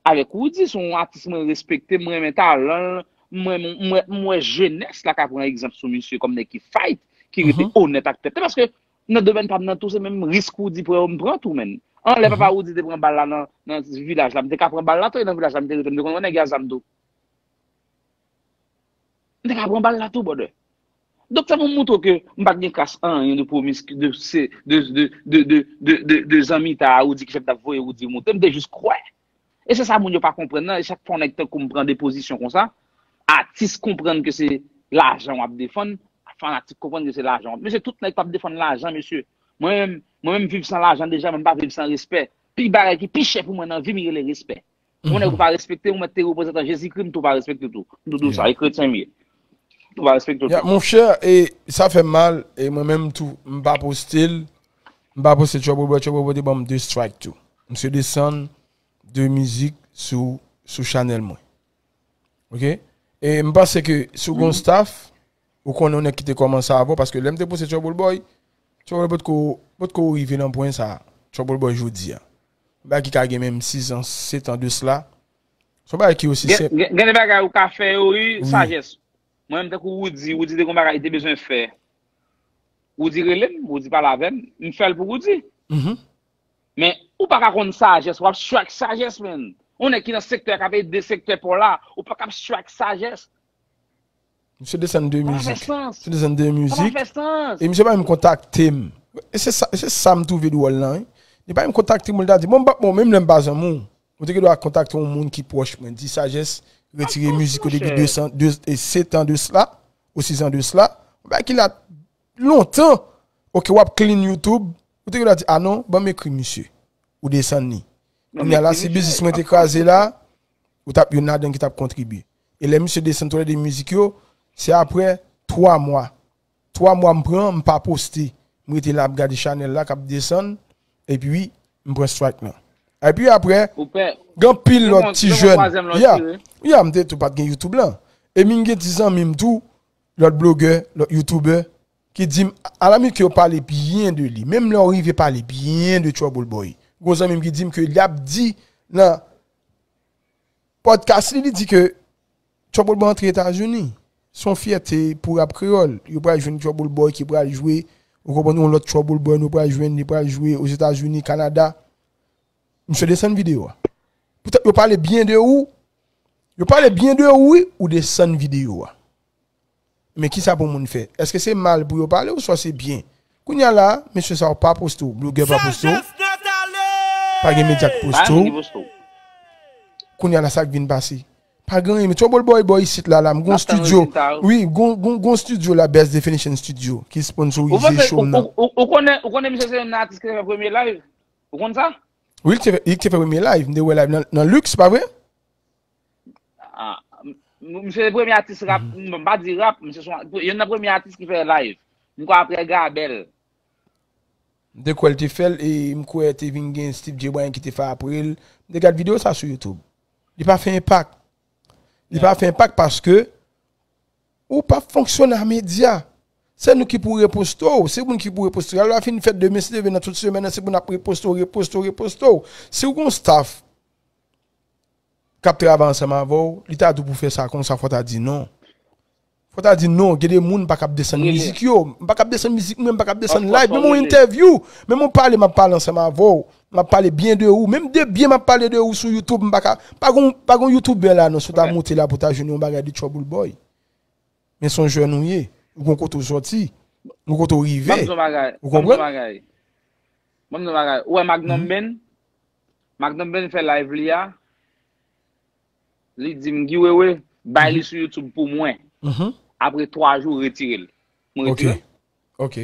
avèk Woody. Se yon atis mwen respekte, m renmen talan l, m renmen, m wè, m wè jenès la ka pran egzanp sou misye kòm nèg ki fight, ki rete onèt ak tèt li. Paske nan domèn pa m nan tou, se menm risk Woody pran yo, m pran tou, menn. An lè papa Woody te pran bal la nan, nan vilaj la, m te ka pran bal la tou, e nan vilaj la, m te rete, m te konn wè nèg y a zam tou. M te ka pran bal la tou, brother. Donk, sa pou m montre w ke m pa t gen kras anyen de pwomis, de, se, de, de zanmitay a Woody ki fè m t ap voye Woody monte. M te jis kwè. E se sa moun yo pa konprann nan. E chak fwa yon nèg tankou m pran de pozisyon konsa, atis konprann ke se lajan w ap defann, fanatik konprann ke se lajan w ap. Mesye, tout nèg p ap defann lajan, mesye. Mwen menm, mwen menm, viv san lajan deja, men m pa viv san respè. Pi bagay ki pi chè pou mwen nan vi m, rele respè. Yon nèg ou pa respekte, ou mèt te reprezantan Jezikri, m tou pa respekte tou. M tou di w sa, e kretyen m ye. M tou pa respekte w tou. Monchè, e sa fè m mal, e mwen menm tou, m pa poste l, m pa poste Trouble Boy, Trouble Boy te ban m de strike tou. Misye desann de mizik sou, sou chanèl mwen. Ok? E m panse ke si w gon staff, ou konnen yon nèg ki te kòmanse avan w, paske lè m te poste Trouble Boy, Trouble Boy potko, potko rive nan pwen sa a. Trouble Boy jodi a. Yon bagay ki ka gen menm sis an, sèt an de sila. Se yon bagay ki osi senp. Gen, gen, gen de bagay ou ka fè yo, wi, sajès. Mwen menm, tankou Woody, Woody te gon bagay li te bezwen fè. Woody rele m, Woody pale avè m, m fè l pou Woody. Men, ou pa ka konn sajès, w ap strike sajès, menn. Yon nèg ki nan sektè k ap ede sektè pa w la, ou pa ka ap strike sajès. Misye desann de mizik. Misye desann de mizik. E misye pa menm kontakte m. E se sa, se sa m twouve dwòl lan, wi. Li pa menm kontakte m, li ta di, bon, m pa, bon, menm lè m pa zanmi w, ou te gen dwa kontakte yon moun ki pwòch mwen, di sajès, retire mizik ou depi de san, de, e sèt an de sila, ou sis an de sila. Yon bagay ki la lontan. Ok, w ap clean YouTube, ou te gen dwa di, a non, ban m ekri misye. Ou desann li. Kounye a la, si biznis mwen te kraze la, ou t ap youn ladan ki t ap kontribye. E lè misye desann toulède mizik yo, se apre twa mwa. Twa mwa m pran, m pa poste. M rete la ap gade chanèl la k ap desann, epi m pran strike lan. Epi apre, gen anpil lòt ti jèn. Ya, ya, m te tou pa t gen YouTube lan. E m gen ti zanmi m tou, lòt blogè, lòt youtubè, ki di m, alamik yo pale byen de li. Menm lè w rive pale byen de Trouble Boy. Gon zanmi m ki di m ke l ap di nan podcast li, li di ke Trouble Boy antre Etazini. Se yon fyète pou rap kreyòl. Yo pral jwenn Trouble Boy ki pral jwe, ou konprann, yon lòt Trouble Boy nou pral jwenn, li pral jwe Ozetazini, Kanada. Misye desann videyo a. Poutèt yo pale byen de ou, yo pale byen de ou, wi, ou desann videyo a. Men kisa pou moun fè? Èske se mal pou yo pale oswa se byen? Kounye a la, mesye sa yo pa poste w, blogè pa poste w, pa gen medya k poste w. Kounye a la, sa k vin pase? Pa gen anyen, men Trouble Boy bò isit la, la, m gon studio. Wi, gon, gon, gon studio la, Best Definition Studio, ki sponsorize show m nan. Ou konnen, ou konnen misye se youn nan atis ki te fè premye live? Ou konn sa? Wi, li te fè, li te fè premye live, m te wè live nan, nan Lux, pa vre? Ah, m- m- misye se premye atis rap, m pa di rap, misye se yon- youn nan premye atis ki fè live. M kwè apre Gabel. M te kwè l te fè l, e m kwè te vin gen Steve J Bryan ki te fè apre l. M te gad videyo sa sou YouTube. Li pa fè enpak. Li pa fè enpak paske ou pa fonksyone a medya. Se nou ki pou reposte w, se moun ki pou reposte w. Lè w la fin fèt demen, si Dye vle nan tout semèn nan, se pou n ap reposte w, reposte w, reposte w. Si w gon staff k ap travay ansanm avè w, li ta di w pou fè sa konsa, fò w ta di non. Fò w ta di non, gen de moun m pa kab desann mizik yo. M pa kab desann mizik mwen, m pa kab desann live, menm yon entèvyou, menm yon pale m ap pale ansanm avè w, m ap pale byen de ou, menm de byen m ap pale de ou sou YouTube, m pa ka, pa gon, pa gon youtubè la non, si w ta monte la pou w ta jwenn yon bagay de Trouble Boy. Men se yon jèn ou ye, ou gon kote w sòti, ou gon kote w rive. Ou konprann? Ban m di yon bagay. Ou wè Magnum Ben? Magnum Ben fè live li a, li di m, Guy Wewe, bay li sou YouTube pou mwen. Apre twa jou, retire l. Mwen retire l. Ok.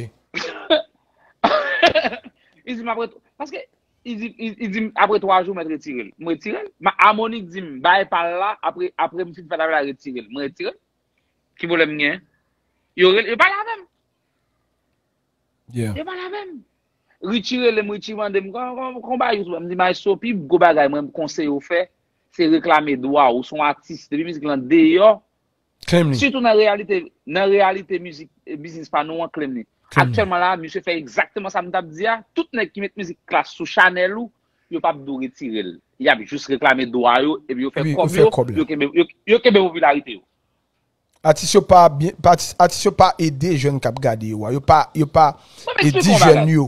Li di m apre, paske li di, li, li di m apre twa jou, mèt retire l. Mwen retire l. Ma Harmonik di m, bay pa l la, apre, apre m fin fè live la, retire l. Mwen retire l. Ki pwoblèm m gen? Yo rele, yo pale avè m. Yo pale avè m. Richie rele m, Richie mande m, "Kon, kon, kon ba YouTube?" M di, "Maestro, pi gwo bagay mwen konseye w fè, se reklame dwa w. Ou se yon atis. Depi mizik lan deyò, claim li. Sitou nan reyalite, nan reyalite mizik, eh, biznis pa nou an, claim li." Actuellement la, misye fè egzakteman sa m t ap di a. Tout nèg ki met mizik Klass sou chanèl ou, yo p ap di w retire l. Y ap jis reklame dwa yo, epi yo fè kòb yo, yo kenbe, yo, yo kenbe popilarite yo. Atis yo pa byen, pa atis, atis yo pa ede jèn k ap gade yo a. Yo pa, yo pa edi jèn yo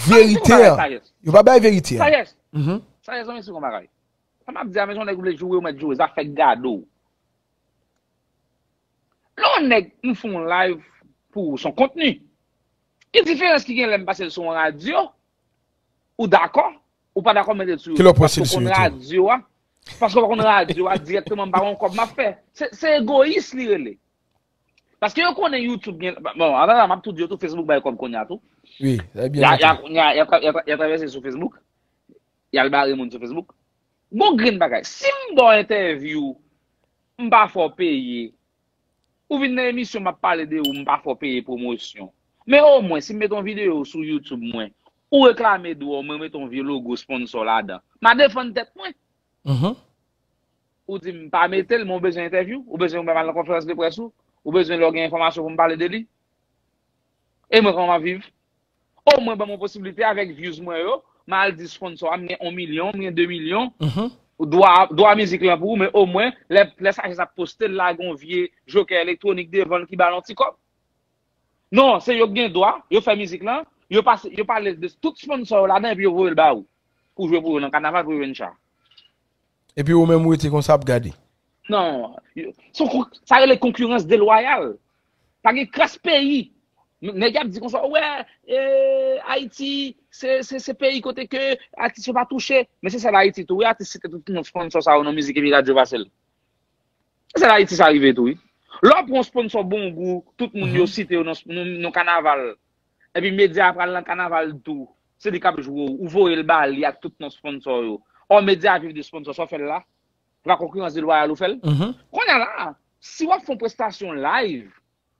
verite an. Yo pa bay verite an. Sayès, ban m eksplike yon bagay. Sa m ap di a, men se yon nèg ou vle joure, ou mèt joure, zafè gade w. Lè yon nèg, m fè yon live pou ou, se yon kontni. Ki diferans ki gen lè m pase l sou yon radyo? Ou dakò? Ou pa dakò, mete l sou YouTube. Paske w konn radyo a. Paske w pa konn radyo a dirèkteman, m pa gon kòb m ap fè. Se, se egoyis li rele. Paske yo konnen YouTube gen, bon, ann atandan, m ap tou di yo tou, Facebook bay kòb kounye a tou. Wi, sa byen. Y a, y a, y a, y a travèse sou Facebook. Y al bare moun sou Facebook. Gon grenn bagay. Si m ba w entèvyou, m pa fè w peye, ou vin nan emisyon, m ap pale de ou, m pa fè w peye pwomosyon. Men omwen, si m met yon videyo sou YouTube mwen, ou reklame dwa w, mwen met yon vye logo sponsor ladan. M a defann tèt mwen. Ou di m pa mete l, men ou bezwen entèvyou, ou bezwen m al nan konferans de près ou, ou bezwen lè w gen enfòmasyon pou m pale de li. E mwen, kòman m ap viv? Omwen ban m yon posiblite avèk views mwen yo, m al di sponsor a, m gen yon milyon, m gen de milyon, dwa, dwa mizik lan pou ou, men omwen, lè, lè Sagesse ap poste l, lage yon vye jokè elektwonik devan l ki ba l yon ti kòb. Non, se yo k gen dwa, yo fè mizik lan, yo pase, yo pale de tout sponsor yo ladan, epi yo voye l ba ou. Pou jwe pou yo nan kanaval, pou yo jwenn cha. Epi ou menm ou rete konsa ap gade. Non, yo- se yon kon- sa rele konkirans delwayal. Pa gen kras peyi. N- Nèg y ap di konsa, wè, eh, Ayiti, se, se, se peyi kote ke atis yo pa touche. Men se sèl Ayiti tou, wi, atis site tout non sponsor sa yo nan mizik epi radyo pase l. Se sèl Ayiti sa rive tou, wi. Lè w pran yon sponsor Bongou, tout moun yo site yo nan, nan, nan kanaval. Epi medya a pral nan kanaval tou. Se li k ap jwe w. Ou voye l ba li ak tout non sponsor yo. Ò, medya ap viv de sponsò, sa w fè l la? Se pa konkirans delwayal ou fè l? Kounye a la, si w ap fè yon prestasyon live,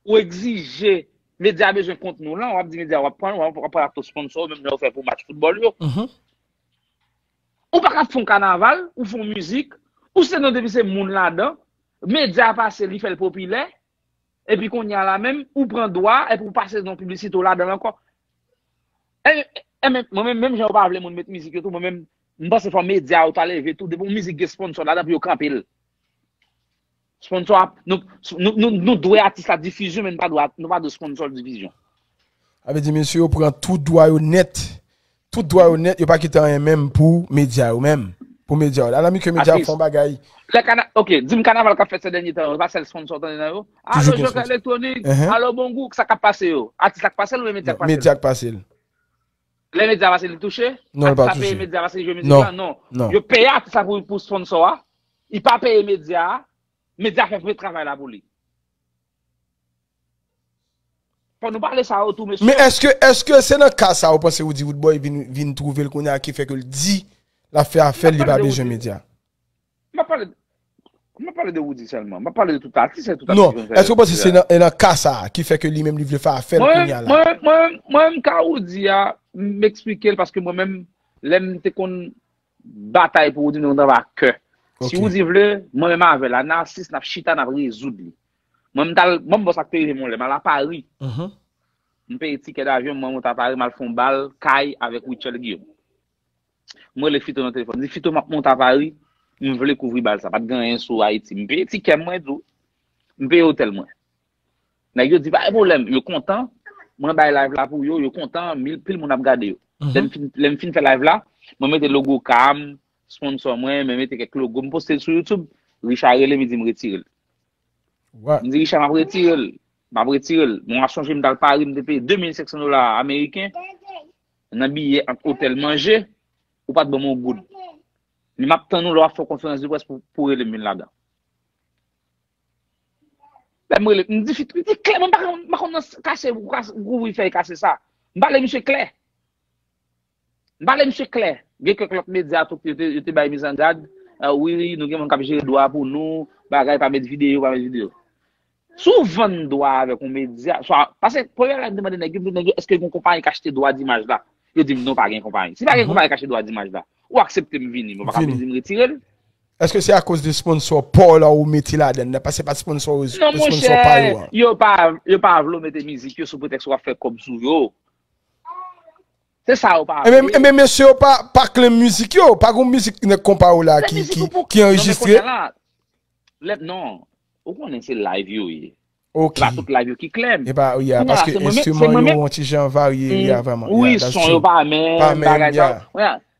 ou egzije, medya bezwen kontni w lan, w ap di medya w ap pran, w ap pran ak tout sponsò, menm jan w fè pou match foutbòl yo. Ou pa ka fè yon kanaval, ou fè yon mizik, ou se non depi se moun ladan, medya pase, li fè l popilè, epi kounye a la menm, ou pran dwa, epi ou pase non piblisite w ladan l ankò. E, e menm, mwen menm, menm jan yo pa vle moun met mizik yo tou, mwen menm, m panse fò medya yo ta leve tou, depi yon mizik gen sponsò ladan pou yo kanpe l. Sponsò ap, nou, nou, nou, nou dwe atis la difizyon, men nou pa dwe, nou pa dwe sponsò l difizyon. Sa vle di, mesye yo pran tout dwa yo nèt. Tout dwa yo nèt, yo pa kite anyen menm pou medya yo menm. Pou medya yo. Alamike medya ap fè yon bagay. Lè kana-, ok, di m kanaval k ap fèt sèdènye tan yo, pa sèl sponsò tande nan yo. Alo, Joker Electronic, alo, Bongou, sa k ap pase yo? Atis la k pase l oubyen medya k pase l? Medya k pase l. Lè medya pase li touche? Non, li pa touche. Atis la peye medya pase li jwe mizik la? Non. Non. Yo peye atis la pou, pou sponsò a. Li pa peye medya a. Medya fè vre travay la pou li. Fò nou pale sa yo tou, mesye. Men èske, èske se nan ka sa ou panse Roody Roodboy vin, vin twouve l kounye a ki fè ke l di l ap fè afè l, li pa bezwen medya? M ap pale, m ap pale de Roody sèlman. M ap pale de tout atis, e tout atis. Non, èske ou panse se nan, e nan ka sa a ki fè ke li menm li vle fè afè l kounye a la? Mwen, mwen, mwen, mwen, m ka Roody a, m eksplike l paske mwen menm, lè m te konn batay pou Roody, m te konn travay ak kè. Si Roody vle, mwen menm avè l, Anasis, n ap chita, n ap rezoud li. Mwen, m t al, mwen, m bon sa k te rive m yon lè, m al a Pari. M peye tikè davyon, mwen monte a Pari, m al fè yon bal kay avèk Rutshelle Guillaume. Mwen rele Fito nan telefòn. M di, Fito, m ap monte a Pari, m vle kouvri bal sa. Pa t gen anyen sou Ayiti. M peye tikè m, mwen di w. M peye otèl mwen. Nèg yo di, pa gen pwoblèm. Yo kontan. Mwen bay live la pou yo. Yo kontan. Mil, pil moun ap gade yo. Lè m fin, lè m fin fè live la, mwen mete logo ka m, sponsò mwen, mwen mete kèk logo. M poste l sou YouTube. Richard rele m, li di m retire l. M di, Richard, m ap retire l. M ap retire l. Mwen ap sonje m t al Pari, m te peye de mil senk san dola ameriken nan biyè ant otèl, manje, ou pa t ban m yon goud. Men m ap tann ou lè w ap fè yon konferans de près pou, pou rele m vin ladan. Lè m rele, m di, Fito, m di klè, mwen m pa konn, m pa konn nan kache, kache, kouvri fèy kache sa. M pale misye klè. M pale misye klè. Gen kèk lòt medya tou ki yo te, yo te bay mizangad. Ah, wi, nou gen moun k ap jere dwa pou nou, bagay, pa met videyo, pa met videyo. Si w vann dwa avèk yon medya, swa, paske premye bagay m te mande nèg yo, m di nèg yo, èske gen yon konpayi k achte dwa dimaj la? Yo di m non, pa gen konpayi. Si pa gen konpayi k achte dwa dimaj la, ou aksepte m vini, men w pa ka vin di m retire l. Èske se akoz de sponsò pa w la ou mete ladan l? Paske se pa sponsò, sponsò pa yo a. Non, monchè, yo pa, yo pa vle w mete mizik yo sou pretèks w ap fè kòb sou yo. Se sa yo pa vle. Ebyen, ebyen, mesye yo pa, pa claim mizik yo. Pa gen mizik nèg konpa yo la ki, ki, ki anrejistre. Non, men kounye a la, lè, non. Ou konnen se live yo ye. Ok. Se pa tout live yo ki claim. E pa, yeah, paske enstriman yo yon ti jan varye, yeah, vrèman. Wi, son yo pa menm, bagay sa.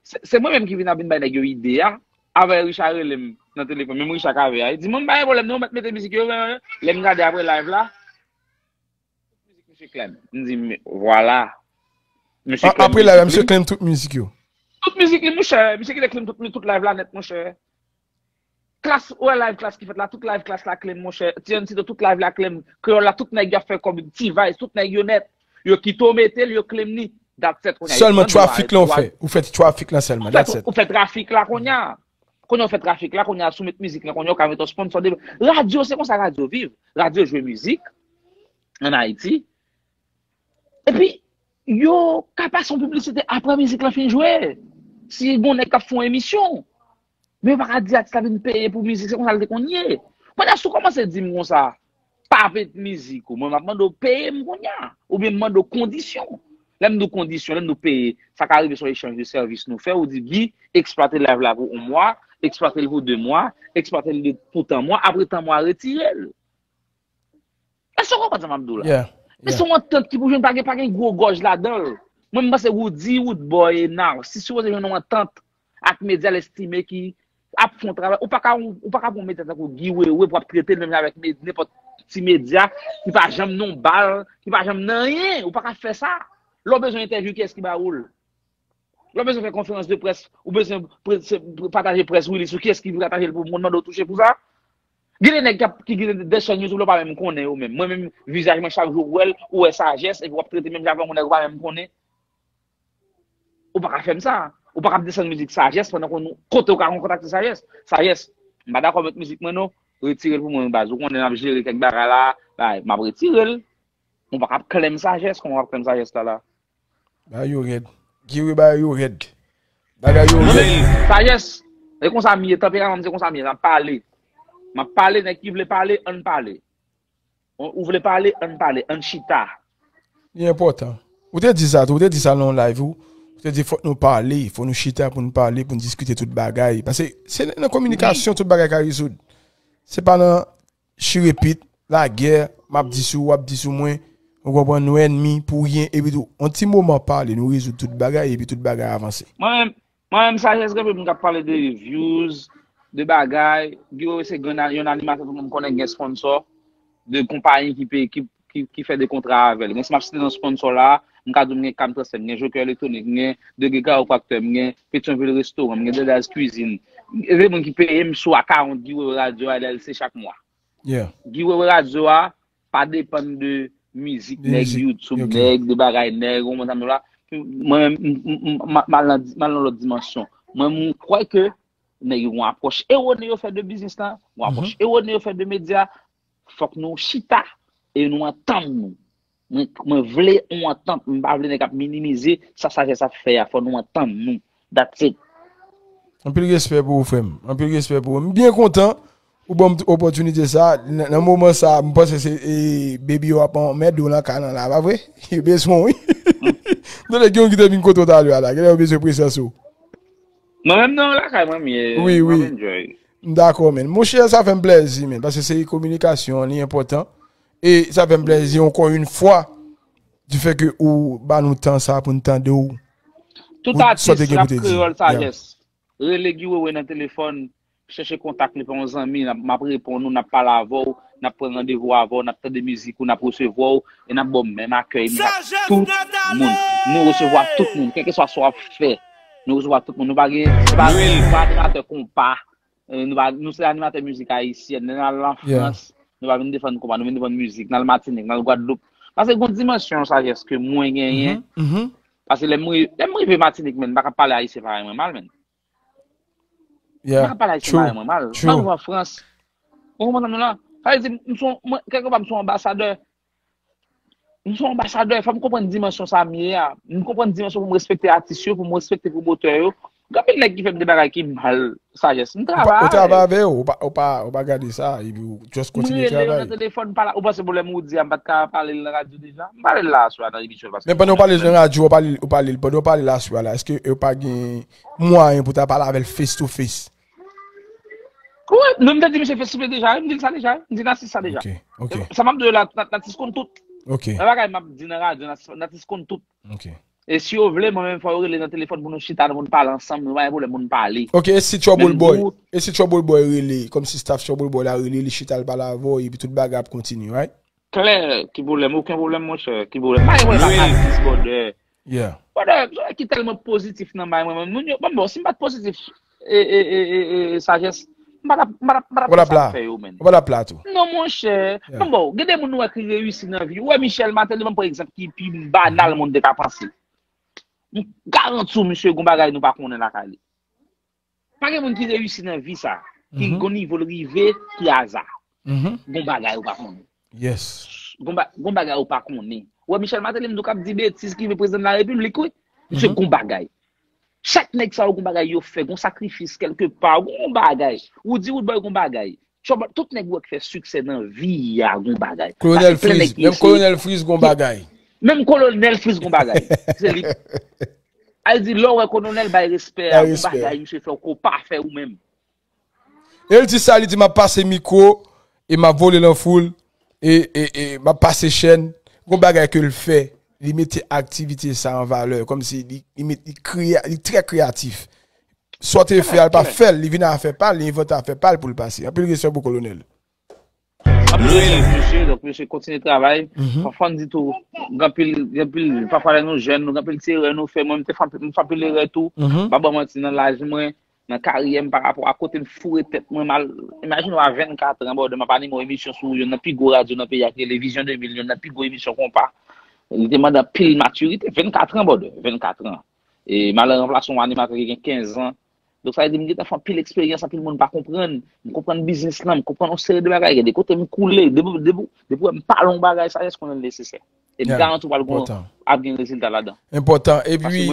Se, se mwen menm ki vin ap vin bay nèg yo ide a. Avè Richard rele m nan telefòn, menm Richard k avè a. Li di, mwen m pa gen pwoblèm non, mèt mete mizik yo. Lè m gade apre live la, tout mizik misye claim. M di, vwala. Misye claim. Apre live la, misye claim tout mizik yo. Tout mizik li, monchè. Misye kite claim tout, tout live la nèt, monchè. Klass, ou wè live Klass ki fèt la, tout live Klass la claim, monchè. T N C tou, tout live la claim. Kreyòl la, tout nèg y ap fè kòb, T-Vice, tout nèg yo nèt. Yo kite w mete l, yo claim li. That's it, kounye a. Sèlman traffic la ou fè. Ou fè traffic la sèlman, that's it. Ou fè traffic la kounye a. Kounye a ou fè traffic la, kounye a sou met mizik la, kounye a ou ka mete yon sponsor de. Radyo, se konsa radyo viv. Radyo jwe mizik ann Ayiti. Epi, yo ka pase yon piblisite apre mizik lan fin jwe. Si gon nèg k ap fè yon emisyon. Men yo pa ka di atis la vin peye pou mizik, se konsa l te konn ye. Pandan si w kòmanse di m konsa, pa met mizik ou, mwen m ap mande w peye m kounye a. Oubyen m mande w kondisyon. Lè m di w kondisyon, lè m di w peye, sa ka rive se yon echanj de sèvis nou fè, ou di, Guy, eksplwate live la pou yon mwa, eksplwate l pou de mwa, eksplwate l pou tan mwa, apre tan mwa, retire l. Èske w konprann sa m ap di w la? Men se yon antant ki pou jwenn, pa gen, pa gen gwo gòj ladan l. Mwen, m panse Roody, Roodboy e Narcisse sipoze jwenn yon antant ak medya l estime ki ap fè yon travay. Ou pa ka, ou pa ka pran yon medya tankou Guy Wewe pou ap trete l menm jan avèk me-, nenpòt ti medya ki pa janm nan yon bal, ki pa janm nan anyen. Ou pa ka fè sa. Lè w bezwen entèvyou, kiyès ki ba ou l? Lè w bezwen fè konferans de près, ou bezwen pre-, se, pre-, pataje press release ou, kiyès ki pataje l pou moun mande w touche pou sa? Gen de nèg k ap, ki gen de chaîne YouTube, ou pa menm konnen yo menm. Mwen menm, vizaj mwen, chak jou ou wè l, ou wè sajès, epi w ap trete menm jan avè yon nèg ou pa menm konnen. Ou pa ka fè m sa. Ou pa ka ap desann mizik Sajès pandan konnen kote ou ka kontakte Sajès. Sajès, m pa dakò avèk mizik mwen non. Retire l pou mwen baz. Ou konnen n ap jere kèk bagay la. Bay, m ap retire l. Ou pa ka ap klèm Sajès kòman w ap klèm Sajès la la. Bagay yo rèd. Guy Wewe, bagay yo rèd. Bagay yo rèd. Sajès, e konsa m ye, tanperaman m se konsa m ye, m ap pale. M ap pale, nèg ki vle pale, ann pale. Ou vle pale, ann pale, ann chita. Li enpòtan. Ou te di sa tou, ou te di sa nan yon live ou. Ou te di fòk nou pale, fòk nou chita pou nou pale, pou nou diskite tout bagay. Paske se nan kominikasyon tout bagay ka rezoud. Se pa nan chirepit, lagè, m ap di sou ou, w ap di sou mwen, ou konprann, nou ènmi pou ryen, epi tou, yon ti moman pale, nou rezoud tout bagay, epi tout bagay avanse. Mwen menm, mwen menm Sajès gen anpil moun k ap pale de views, de bagay. Guy Wewe se grenn, yon animatè tout moun konnen gen sponsò, de konpayi ki peye, ki, ki, ki fè de kontra avè l. Mwen si m ap site nan sponsò la, m ka di w m gen Cam Transfert, m gen Joker Electronic, m gen Degré Chiropracteur, m gen Petyonvil Restaurant, m gen Dedaz Cuisine. E se moun ki peye m sou account Guy Wewe Radio a, L L C chak mwa. Yeah. Guy Wewe Radio a pa depann de mizik nèg, YouTube nèg, de bagay nèg, ou konprann sa m di w la. Mwen menm m al nan lòt dimansyon. Mwen m kwè ke nèg yo gon apwòch ewone yo fè de biznis lan, gon apwòch ewone yo fè de medya. Fòk nou chita e nou antann nou. Mwen, mwen vle yon antant, m pa vle nèg ap minimize sa Sajès ap fè a, fò nou antann nou. That's it. Anpil respè pou ou, frè m. Anpil respè pou ou. M byen kontan ou ban m opòtinite sa. Nan, nan moman sa, m panse se e, Baby yo ap anmède w nan kay lan la, pa vre? Yo bezwen w, wi. Tande gen yon ki te vin kote w talè a la. Genlè yo bezwen prezans ou. Mwen menm nan lakay mwen m ye. Wi, wi. M ap enjoy. M dakò, men. Monchè, sa fè m plèzi, men. Paske se kominikasyon, li enpòtan. E sa fè m plèzi, encore une fois, du fait que ou ba nou tan sa pou n tande w. Tout atis rap kreyòl Sajès. Rele Guy Wewe nan telefòn, chèche kontak li pa yon zanmi, n ap, m ap reponn ou, n ap pale avè w, n ap pran randevou avè w, n ap tande mizik ou, n ap resevwa w, e n ap ba w menm akèy. Tout moun. Nou resevwa tout moun, kèlkeswa sa w ap fè. Nou resevwa tout moun. Nou pa gen, nou pa, nou pa animatè konpa. Nou pa, nou se animatè mizik ayisyèn. Lè n al an Frans, nou pa vin defann konpa, nou vin defann mizik. N al Matinik, n al Gwadloup. Paske gon dimansyon Sajès ke mwen genyen. Paske lè m, lè m rive Matinik, men, m pa ka pale ayisyen parèy mwen mal, men. M pa ka pale ayisyen parèy mwen mal. M pa rive an Frans. Ou konprann sa m di w la? Sa vle di, m se yon, mwen, kèlkepè, m se yon anbasadè. M se yon anbasadè, fò m konprann dimansyon sa m ye a. M konprann dimansyon pou m respekte atis yo, pou m respekte pwomotè yo. Gen anpil nèg ki fè m de bagay ki mal, Sajès. M travay. Ou travay avè yo, ou pa, ou pa, ou pa gade sa, epi ou just kontinye travay. M rele yo nan telefòn, pale, ou panse pwoblèm Roody a, m pa t ka pale l nan radyo deja? M pale l la aswè a nan emisyon paske. Men pandan w pale l nan radyo, w pale, w pale l, pandan w pale l aswè a la, èske yo pa gen mwayen pou ta pale avè l face to face? Wi, non, m te di misye fè souple deja, wi, m di l sa deja, wi, m di Natis sa deja. Ok, ok. Sa m ap di w la, Natis konn tout. Ok. Nan bagay m ap di nan radyo, Natis konn tout. Ok. E si yo vle, mwen menm fò yo rele nan telefòn pou nou chita, nou pou n pale ansanm, nou pa gen pwoblèm pou n pale. Ok, e si Trouble Boy, e si Trouble Boy rele, kòmsi staff Trouble Boy la rele, li chita, l pale avè w, epi tout bagay ap kontinye, right? Klè, ki pwoblèm, okenn pwoblèm monchè, ki pwoblèm. Pa gen pwoblèm ak atis, brother. Yeah. Brother, m se yon nèg ki tèlman pozitif nan bay mwen menm. Moun yo, bon, bon, si m pa t pozitif, e, e, e, e, e, Sajès, m pa t ap, m pa t ap, m pa t ap fè sa m fè yo, menn. Ou pa t ap la tou. Non, monchè. Yeah. Bon, bon, gen de moun ou wè ki reyisi nan vi. Ou wè Michel Martelly, ban m pran egzanp ki pi banal moun te ka panse. M garanti w, misye, gon bagay nou pa konnen lakay li. Pa gen moun ki reyisi nan vi sa, ki gon nivo l rive, ki aza. Gon bagay ou pa konnen. Yes. Gon, ba, gon bagay ou pa konnen. Ou wè Michel Martelly, m di w k ap di betiz ki vle prezidan de la repiblik, wi. Misye gon bagay. Chak nèg sa yo gon bagay yo fè, gon sakrifis kèlkepa, gon bagay. Ou di Roodboy gon bagay. Trouble, tout nèg ou wè k fè siksè nan vi a gon bagay. Kolonèl Freeze, menm Kolonèl Freeze gon bagay. Menm Kolonèl Freeze gon bagay. Se li. Al di lè w wè Kolonèl bay respè a, gon bagay misye fè w ke w pa fè ou menm. E l di sa, li di m ap pase mikwo e m ap vole nan foul e, e, e m ap pase chèn. Gon bagay ke l fè, li mete aktivite sa an valè, kòmsi li, li, met, li, kreye, li trè kreyatif. Sa w te fè a, l pa fè l, li vin a afè pa l, li envante afè pa l pou l pase. Anpil respè pou Kolonèl. Anpil respè pou misye, donk misye kontinye travay. Fò, fò n di tou, gen anpil, gen anpil, pafwa lè nou jèn, nou gen anpil ti erè nou fè. Mwen, m te fè anpil, m fè anpil erè tou. M pa ba w manti, nan laj mwen, nan karyè m, parapò a kote m foure tèt mwen, m al, imajine w a vennkat an, brother, m ap anime yon emisyon sou youn nan pi gwo radyo nan peyi a ki rele Vision de mil, youn nan pi gwo emisyon konpa. Li te mande anpil matirite, vennkat an, brother, vennkat an. E m al ranplase yon animatè ki gen kenz an. Donk, sa vle di, m gentan fè anpil eksperyans, anpil moun pa konprann. M konprann biznis lan, m konprann yon seri de bagay. Gen de kote m koule, depi, depi, depi w wè m pale yon bagay, sa jis konnen l nesesè. E m garanti w pral gon, ap gen rezilta ladan. Enpòtan. Epi,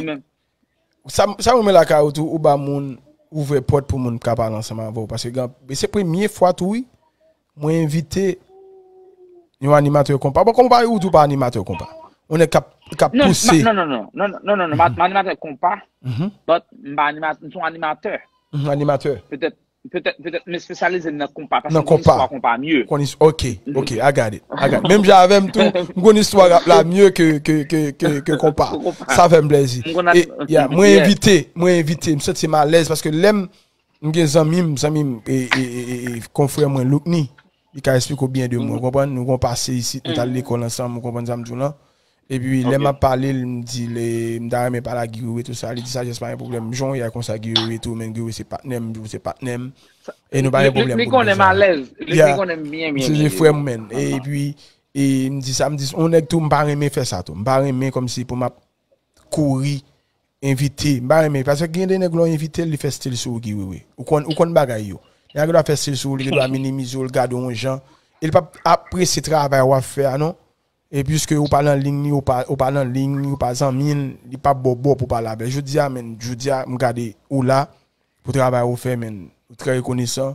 sa, sa mwen renmen lakay ou tou, ou ba moun, ouvè pòt pou moun ka pale ansanm avè w. Paske se premye fwa tou, wi, mwen envite yon animatè konpa. Bon, konpa, ou tou pa animatè konpa. Yon nèg k ap, k ap pouse. Non, non, non, non, non, non, non, non, non, m animatè konpa, but m pa animatè, m se yon animatè. Animatè. Petèt, petèt, petèt m espesyalize nan konpa, paske m konn istwa konpa mye. Konn istwa, ok, ok, I got it, I got it. Menm jan avè m tou, m konn istwa rap la mye ke, ke, ke, ke, ke konpa. Sa fè m plezi. E, yeah, mwen envite, mwen envite, m santi m alèz, paske lè m M gen zanmi m, zanmi m, e, e, e, e, e, konfrè mwen, Loukni, li ka eksplike w byen de mwen, ou konprann? Nou gon pase isit, nou t al lekòl ansanm, ou konprann sa m di w lan? Epi, lè m ap pale l, m di l, m ta renmen pale ak Guy Wewe, tou sa. Li di, Sajès, pa gen pwoblèm. Jan w ye a konsa, Guy Wewe tou, men Guy Wewe se patnè m, m di w se patnè m. E nou pa gen pwoblèm pou nou sa. Li konnen m alèz, li konnen m byen, byen, byen. Se frè m, men. Epi, e m di sa, m di, yon nèg tou, m pa renmen fè sa tou. M pa renmen kòmsi pou m ap kouri envite. M pa renmen, paske gen de nèg lè w envite l, li fè stil sou ou, Guy Wewe. Ou konn, ou konn bagay yo. Nèg la fè stil sou ou, li gendwa minimize w, l gade w yon jan. E l p ap apresye travay w ap fè a, non. E piske ou pa nan liy li, ou pa, ou pa nan liy li, ou pa zanmi l, li p ap ba w bò pou pale avè l. Jodi a, menn, jodi a, m gade ou la, pou travay ou fè, menn. Ou trè rekonesan.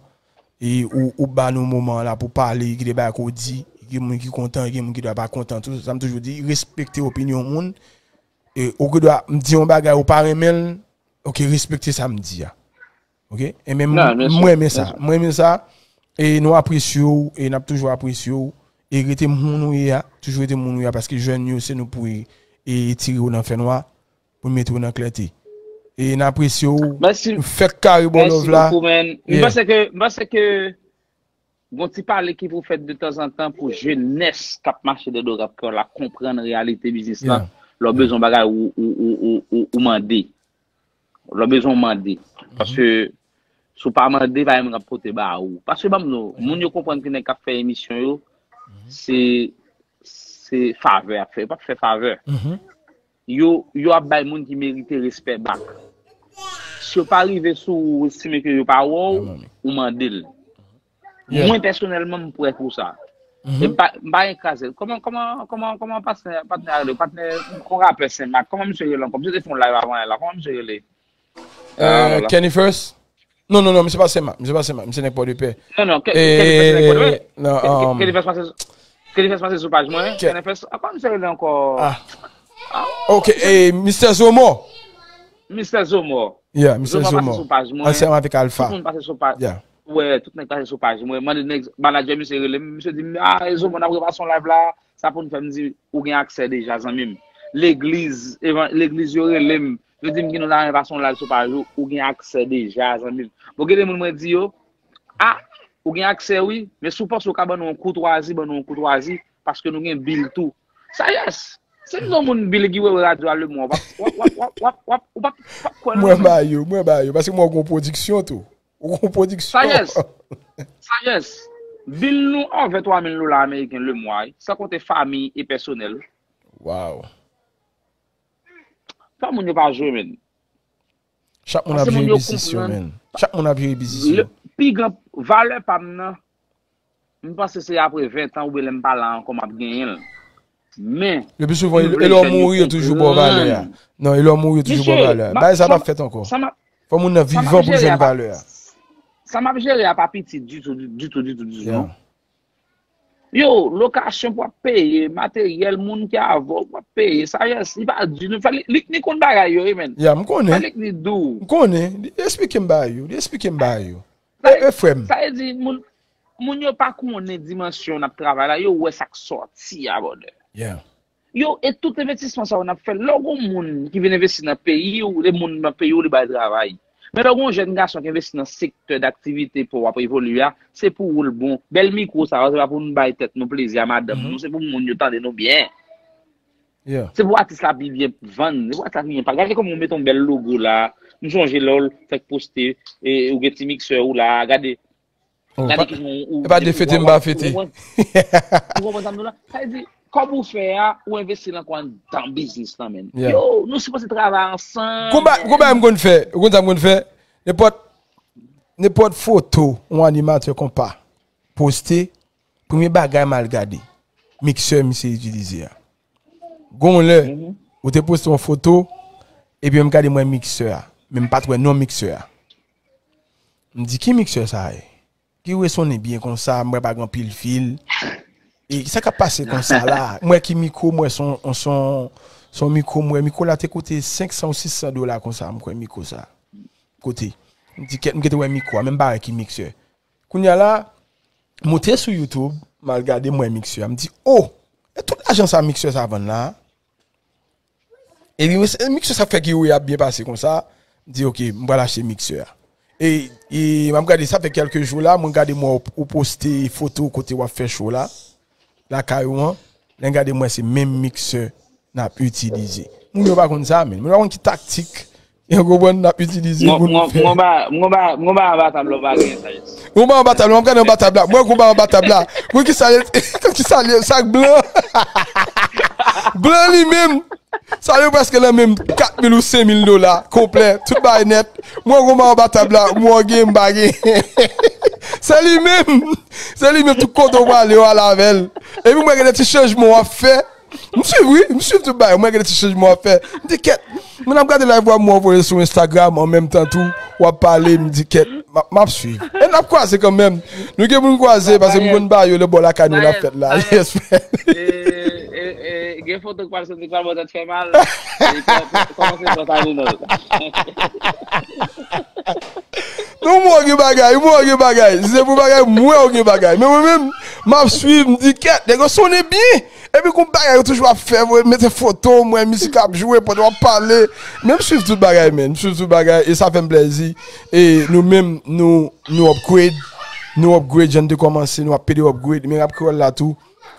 E ou, ou ba nou moman an la pou pale, gen de bagay ke w di, gen moun ki kontan, gen moun ki pa kontan tou. Sa m toujou di, respekte opinyon moun. E ou gendwa m di yon bagay ou pa renmen l, ok, respekte sa m di a. Ok? E menm mwen renmen sa. Mwen renmen sa. E nou apresye w, e n ap toujou apresye w. E rete moun ou ye a, toujou rete moun ou ye a, paske jèn yo, se nou pou e, e tire w nan fènwa, pou n mete w nan klète. E n apresye w. M fèk kare ba w love la. Mèsi bokou, man. M panse ke, m panse ke gon ti pale ki pou fèt de tanzantan pou jenès k ap mache dèyè do rap kè w la konprann reyalite biznis lan. Lè w bezwen yon bagay, ou, ou, ou, ou, ou, ou mande. Lè w bezwen, w mande. Paske si w pa mande, pa gen moun k ap pote ba ou. Paske ban m di w, moun yo konprann ke nèg k ap fè emisyon yo, se, se favè y ap fè. Yo p ap fè favè. Yo, yo ap bay moun ki merite respè bak. Si yo pa rive sou ou, ou estime ke yo pa wè w, ou mande l. Mwen pèsonèlman, m prè pou sa. E m pa, m pa gen kraze l. Kòman, kòman, kòman, kòman patnè, patnè a rele? Patnè, yon rapè Senmak. Kòman misye rele ankò? Misye te fè yon live avan yè la. Kòman misye rele? Euh, Kenny First? Non, non, non, misye pa Senmak. Misye pa Senmak. Misye nèg Pòdepè. Non, non, Ke-, Kenny First se nèg Pòdepè. Kenny First pase, Kenny First pase sou paj mwen. Kenny First, a, kòman misye rele ankò? Ah. Ok, e Mistè Zomò. Mistè Zomò. Yeah, Mistè Zomò. Zomò pase sou paj mwen. Ansanm avèk Alpha. Tout moun pase sou paj. Yeah. Wè, tout nèg pase sou paj mwen. Mande nèg, manadjè misye rele m, misye di m, ah, Zomò, n ap repase yon live la, sa pou n fè? M di, ou gen aksè deja, zanmi m. Legliz, evan-, legliz yo rele m, yo di m ki nou ta renmen pase yon live sou paj ou, ou gen aksè deja, zanmi m. Bon, gen de moun mwen di yo, ah, ou gen aksè wi, men si w panse w ka ban nou yon koutwazi, ban nou yon koutwazi, paske nou gen bil tou. Sa yes! Si m di yon moun bil Guy Wewe radyo a lemwa, w ap, w ap, w ap, w ap, w ap, w ap, w ap, w ap kwè nan. Mwen ba yo, mwen ba yo, paske mwen gon pwodiksyon tou. Ou gon pwodiksyon. Sa yes! Sa yes! Bil nou anvè twa mil dola ameriken lemwa, wi, san konte fami e pèsonèl. Wow. Fò moun yo pa jwe, men. Chak moun ap jere biznis yo, men. Chak moun ap jere biznis yo. Pi gran valè pa m nan, m panse se apre ven tan oubyen lè m pa la ankò m ap genyen l. Men, le pi souvan, e lè w mouri, yo toujou ba w valè a. Non, e lè w mouri, yo toujou ba w valè a. Bagay sa p ap fèt ankò. Fò moun nan vivan pou l jwenn valè a. Sa m ap jere a pa piti ditou, ditou, ditou, ditou, non. Yo, lokasyon pou w ap peye, materyèl, moun ki avè w pou w ap peye, sa yes, li pa di nou, fè li, li, li konn bagay yo, wi, men. Ya, m konnen. Fè li, li di w. M konnen. Li esplike m bagay yo, li esplike m bagay yo. E, e frè m. Sa vle di, moun, moun yo pa konnen dimansyon n ap travay la, yo wè sa k sòti a, brother. Yeah. Yo, e tout envestisman sa yo n ap fè, lè w gon moun ki vin envesti nan peyi w, de moun nan peyi w, li bay travay. Men lè w gon jèn gason ki envesti nan sektè daktivite pou w ap evolye a, se pou ou l bon. Bèl mikwo sa yo, se pa pou nou bay tèt nou plezi a madanm nou, se pou moun yo tande nou byen. Yeah. Se pou atis la pi byen vann, se pou atis la pi byen pale. Gade kòman ou mete yon bèl logo la. M sonje lè w fèk poste, e, ou gen ti miksè ou la, gade. Oh, gade pa, kijan ou, ou, e pa de fete m pa fete. Ou konprann, ou konprann sa m di w la? Sa vle di, kòb ou fè a, ou envesti l ankò anndan biznis lan, menn. Yeah. Yo, nou sipoze travay ansanm. Gon ba-, gon bagay m konn fè, ou konn sa m konn fè? Nenpòt, nenpòt foto yon animatè konpa poste, premye bagay m al gade, miksè misye itilize a. Gon lè, ou te poste yon foto, epi m gade mwen miksè a, men m pa t wè non miksè a. M di, "Ki miksè sa ye? Ki resonnen byen konsa, m wè pa gen anpil fil. E sa k ap pase konsa la?" M wè ki mikwo, m wè son, son, son mikwo, m wè mikwo la te koute senk san ou sis san dola konsa, m kwè mikwo sa. Kote. M di, "Kèt, m gentan wè mikwo a, men m pa wè ki miksè." Kounye a la, moute sou YouTube, m al gade, m wè miksè a. M di, "O! E tout lajan sa miksè sa vann la?" Epi, miksè sa fè ki wi ap byen pase konsa. M di, "Ok, m pral achte miksè a." E, e m ap gade, sa fè kèlke jou la, mwen gade mwen ou, ou poste foto kote w ap fè show la, lakay ou an. Lè m gade mwen se menm miksè n ap itilize. Moun yo pa konn sa, men. Moun yo pa konn ki taktik, yo konprann, n ap itilize pou nou fè. Mwen ba, mwen ba, mwen ba anba tab la, ou pa gen sa, yes. Mwen ba anba tab la, mwen gade anba tab la. Mwen gon ba anba tab la. Mwen ki sa, ki sa, sa k blan. Blan li menm. Sa yo prèske nan menm kat mil ou senk mil dola, konplè, tout bagay nèt. Mwen gon ba anba tab la, mwen gen, m pa gen. Se li menm. Se li menm, tout kote w prale, w al avè l. Epi mwen gen de ti chanjman w ap fè. M swiv, wi, m swiv tout bagay. Mwen gen de ti chanjman w ap fè. M di, "Kèt, mwen ap gade live w ap mwen voye sou Instagram an menm tan tou, w ap pale," m di, "Kèt, m ap, m ap swiv." E n ap kwaze kanmenm. Nou gen pou n kwaze, paske m konn ba yo lè bò lakay nou n ap fèt la. Yes, man. E, e, e, gen foto k pral soti, k pral bò tèt fè mal. E kò-, kò-, kòmanse pran Tylenol. Non, mwen gen bagay, mwen gen bagay. Si se pou bagay, mwen gen bagay. Men mwen menm, m ap swiv, m di, "Kèt, nèg yo sonnen byen." Epi gon bagay yo toujou ap fè, mwen mete foto, mwen mizik ap jwe pandan w ap pale. Men m swiv tout bagay, men. M swiv tout bagay, e sa fè m plèzi. E nou menm, nou, nou upgrade. Nou upgrade, jan n te kòmanse, nou ap pede upgrade. Men rap kreyòl la tou,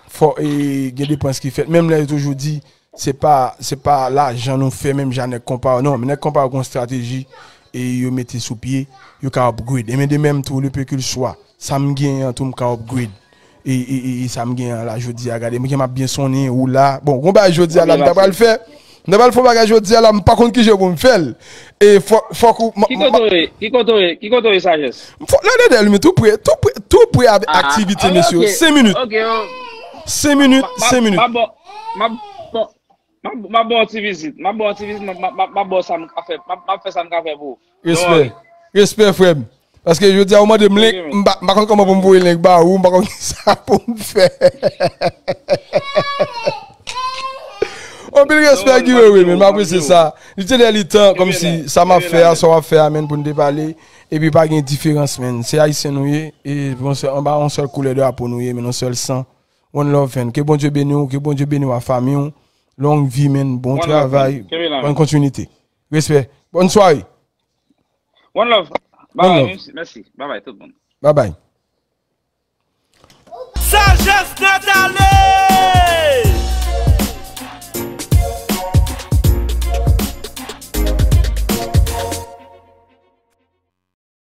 fò, e, gen depans ki fèt. Menm lè yo toujou di, se pa, se pa lajan nou fè, menm jan nèg konpa yo. Non, men nèg konpa yo gon estrateji, e yo mete sou pye, yo ka upgrade. E men de menm tou, le peu qu'il soit, sa m genyen an tou, m ka upgrade. E, e, e, e sa m genyen an la, jodi a, gade, mwen gen m ap byen sonnen, ou la. Bon, gon bagay jodi a la, m ta pral fè. M ta pral fè yon bagay jodi a la, m pa konn ki jan pou m fè l. E fò, fòk ou, m, Ki kote w ye? Ki kote w ye? Ki kote w ye, Sajès? Fò, la dèdè li, men tou pre, tou pre, tou pre avèk aktivite, mesye. Senk minit. Senk minit, senk minit. M ap ba w, m ap ba w, m ap ba w ti vizit. M ap ba w ti vizit, m ap, m ap, m ap ba w sa m ka fè. M ap, m ap fè sa m ka fè pou ou. Respè. Respè, frè m. Paske jodi a, ou mande m link, m pa, m pa konn kòman pou m voye link ba ou, m pa konn kisa pou m fè. Anpil respè, Guy Wewe, men m apresye sa. Li te lè li tan, kòmsi sa m ap fè a, sa w ap fè a, men pou n te pale. Epi pa gen diferans, men. Se ayisyen nou ye, e anba yon sèl koulè drapo nou ye, men yon sèl san. One love, men. Ke Bondye beni w, ke Bondye beni w ak fanmi w. Longue vie, men. Bon travay, bonne continuité. Respè. Bonne soirée. One love. Bye bye. Mèsi. Bye bye tout moun. Bye bye. Sajès nèt ale.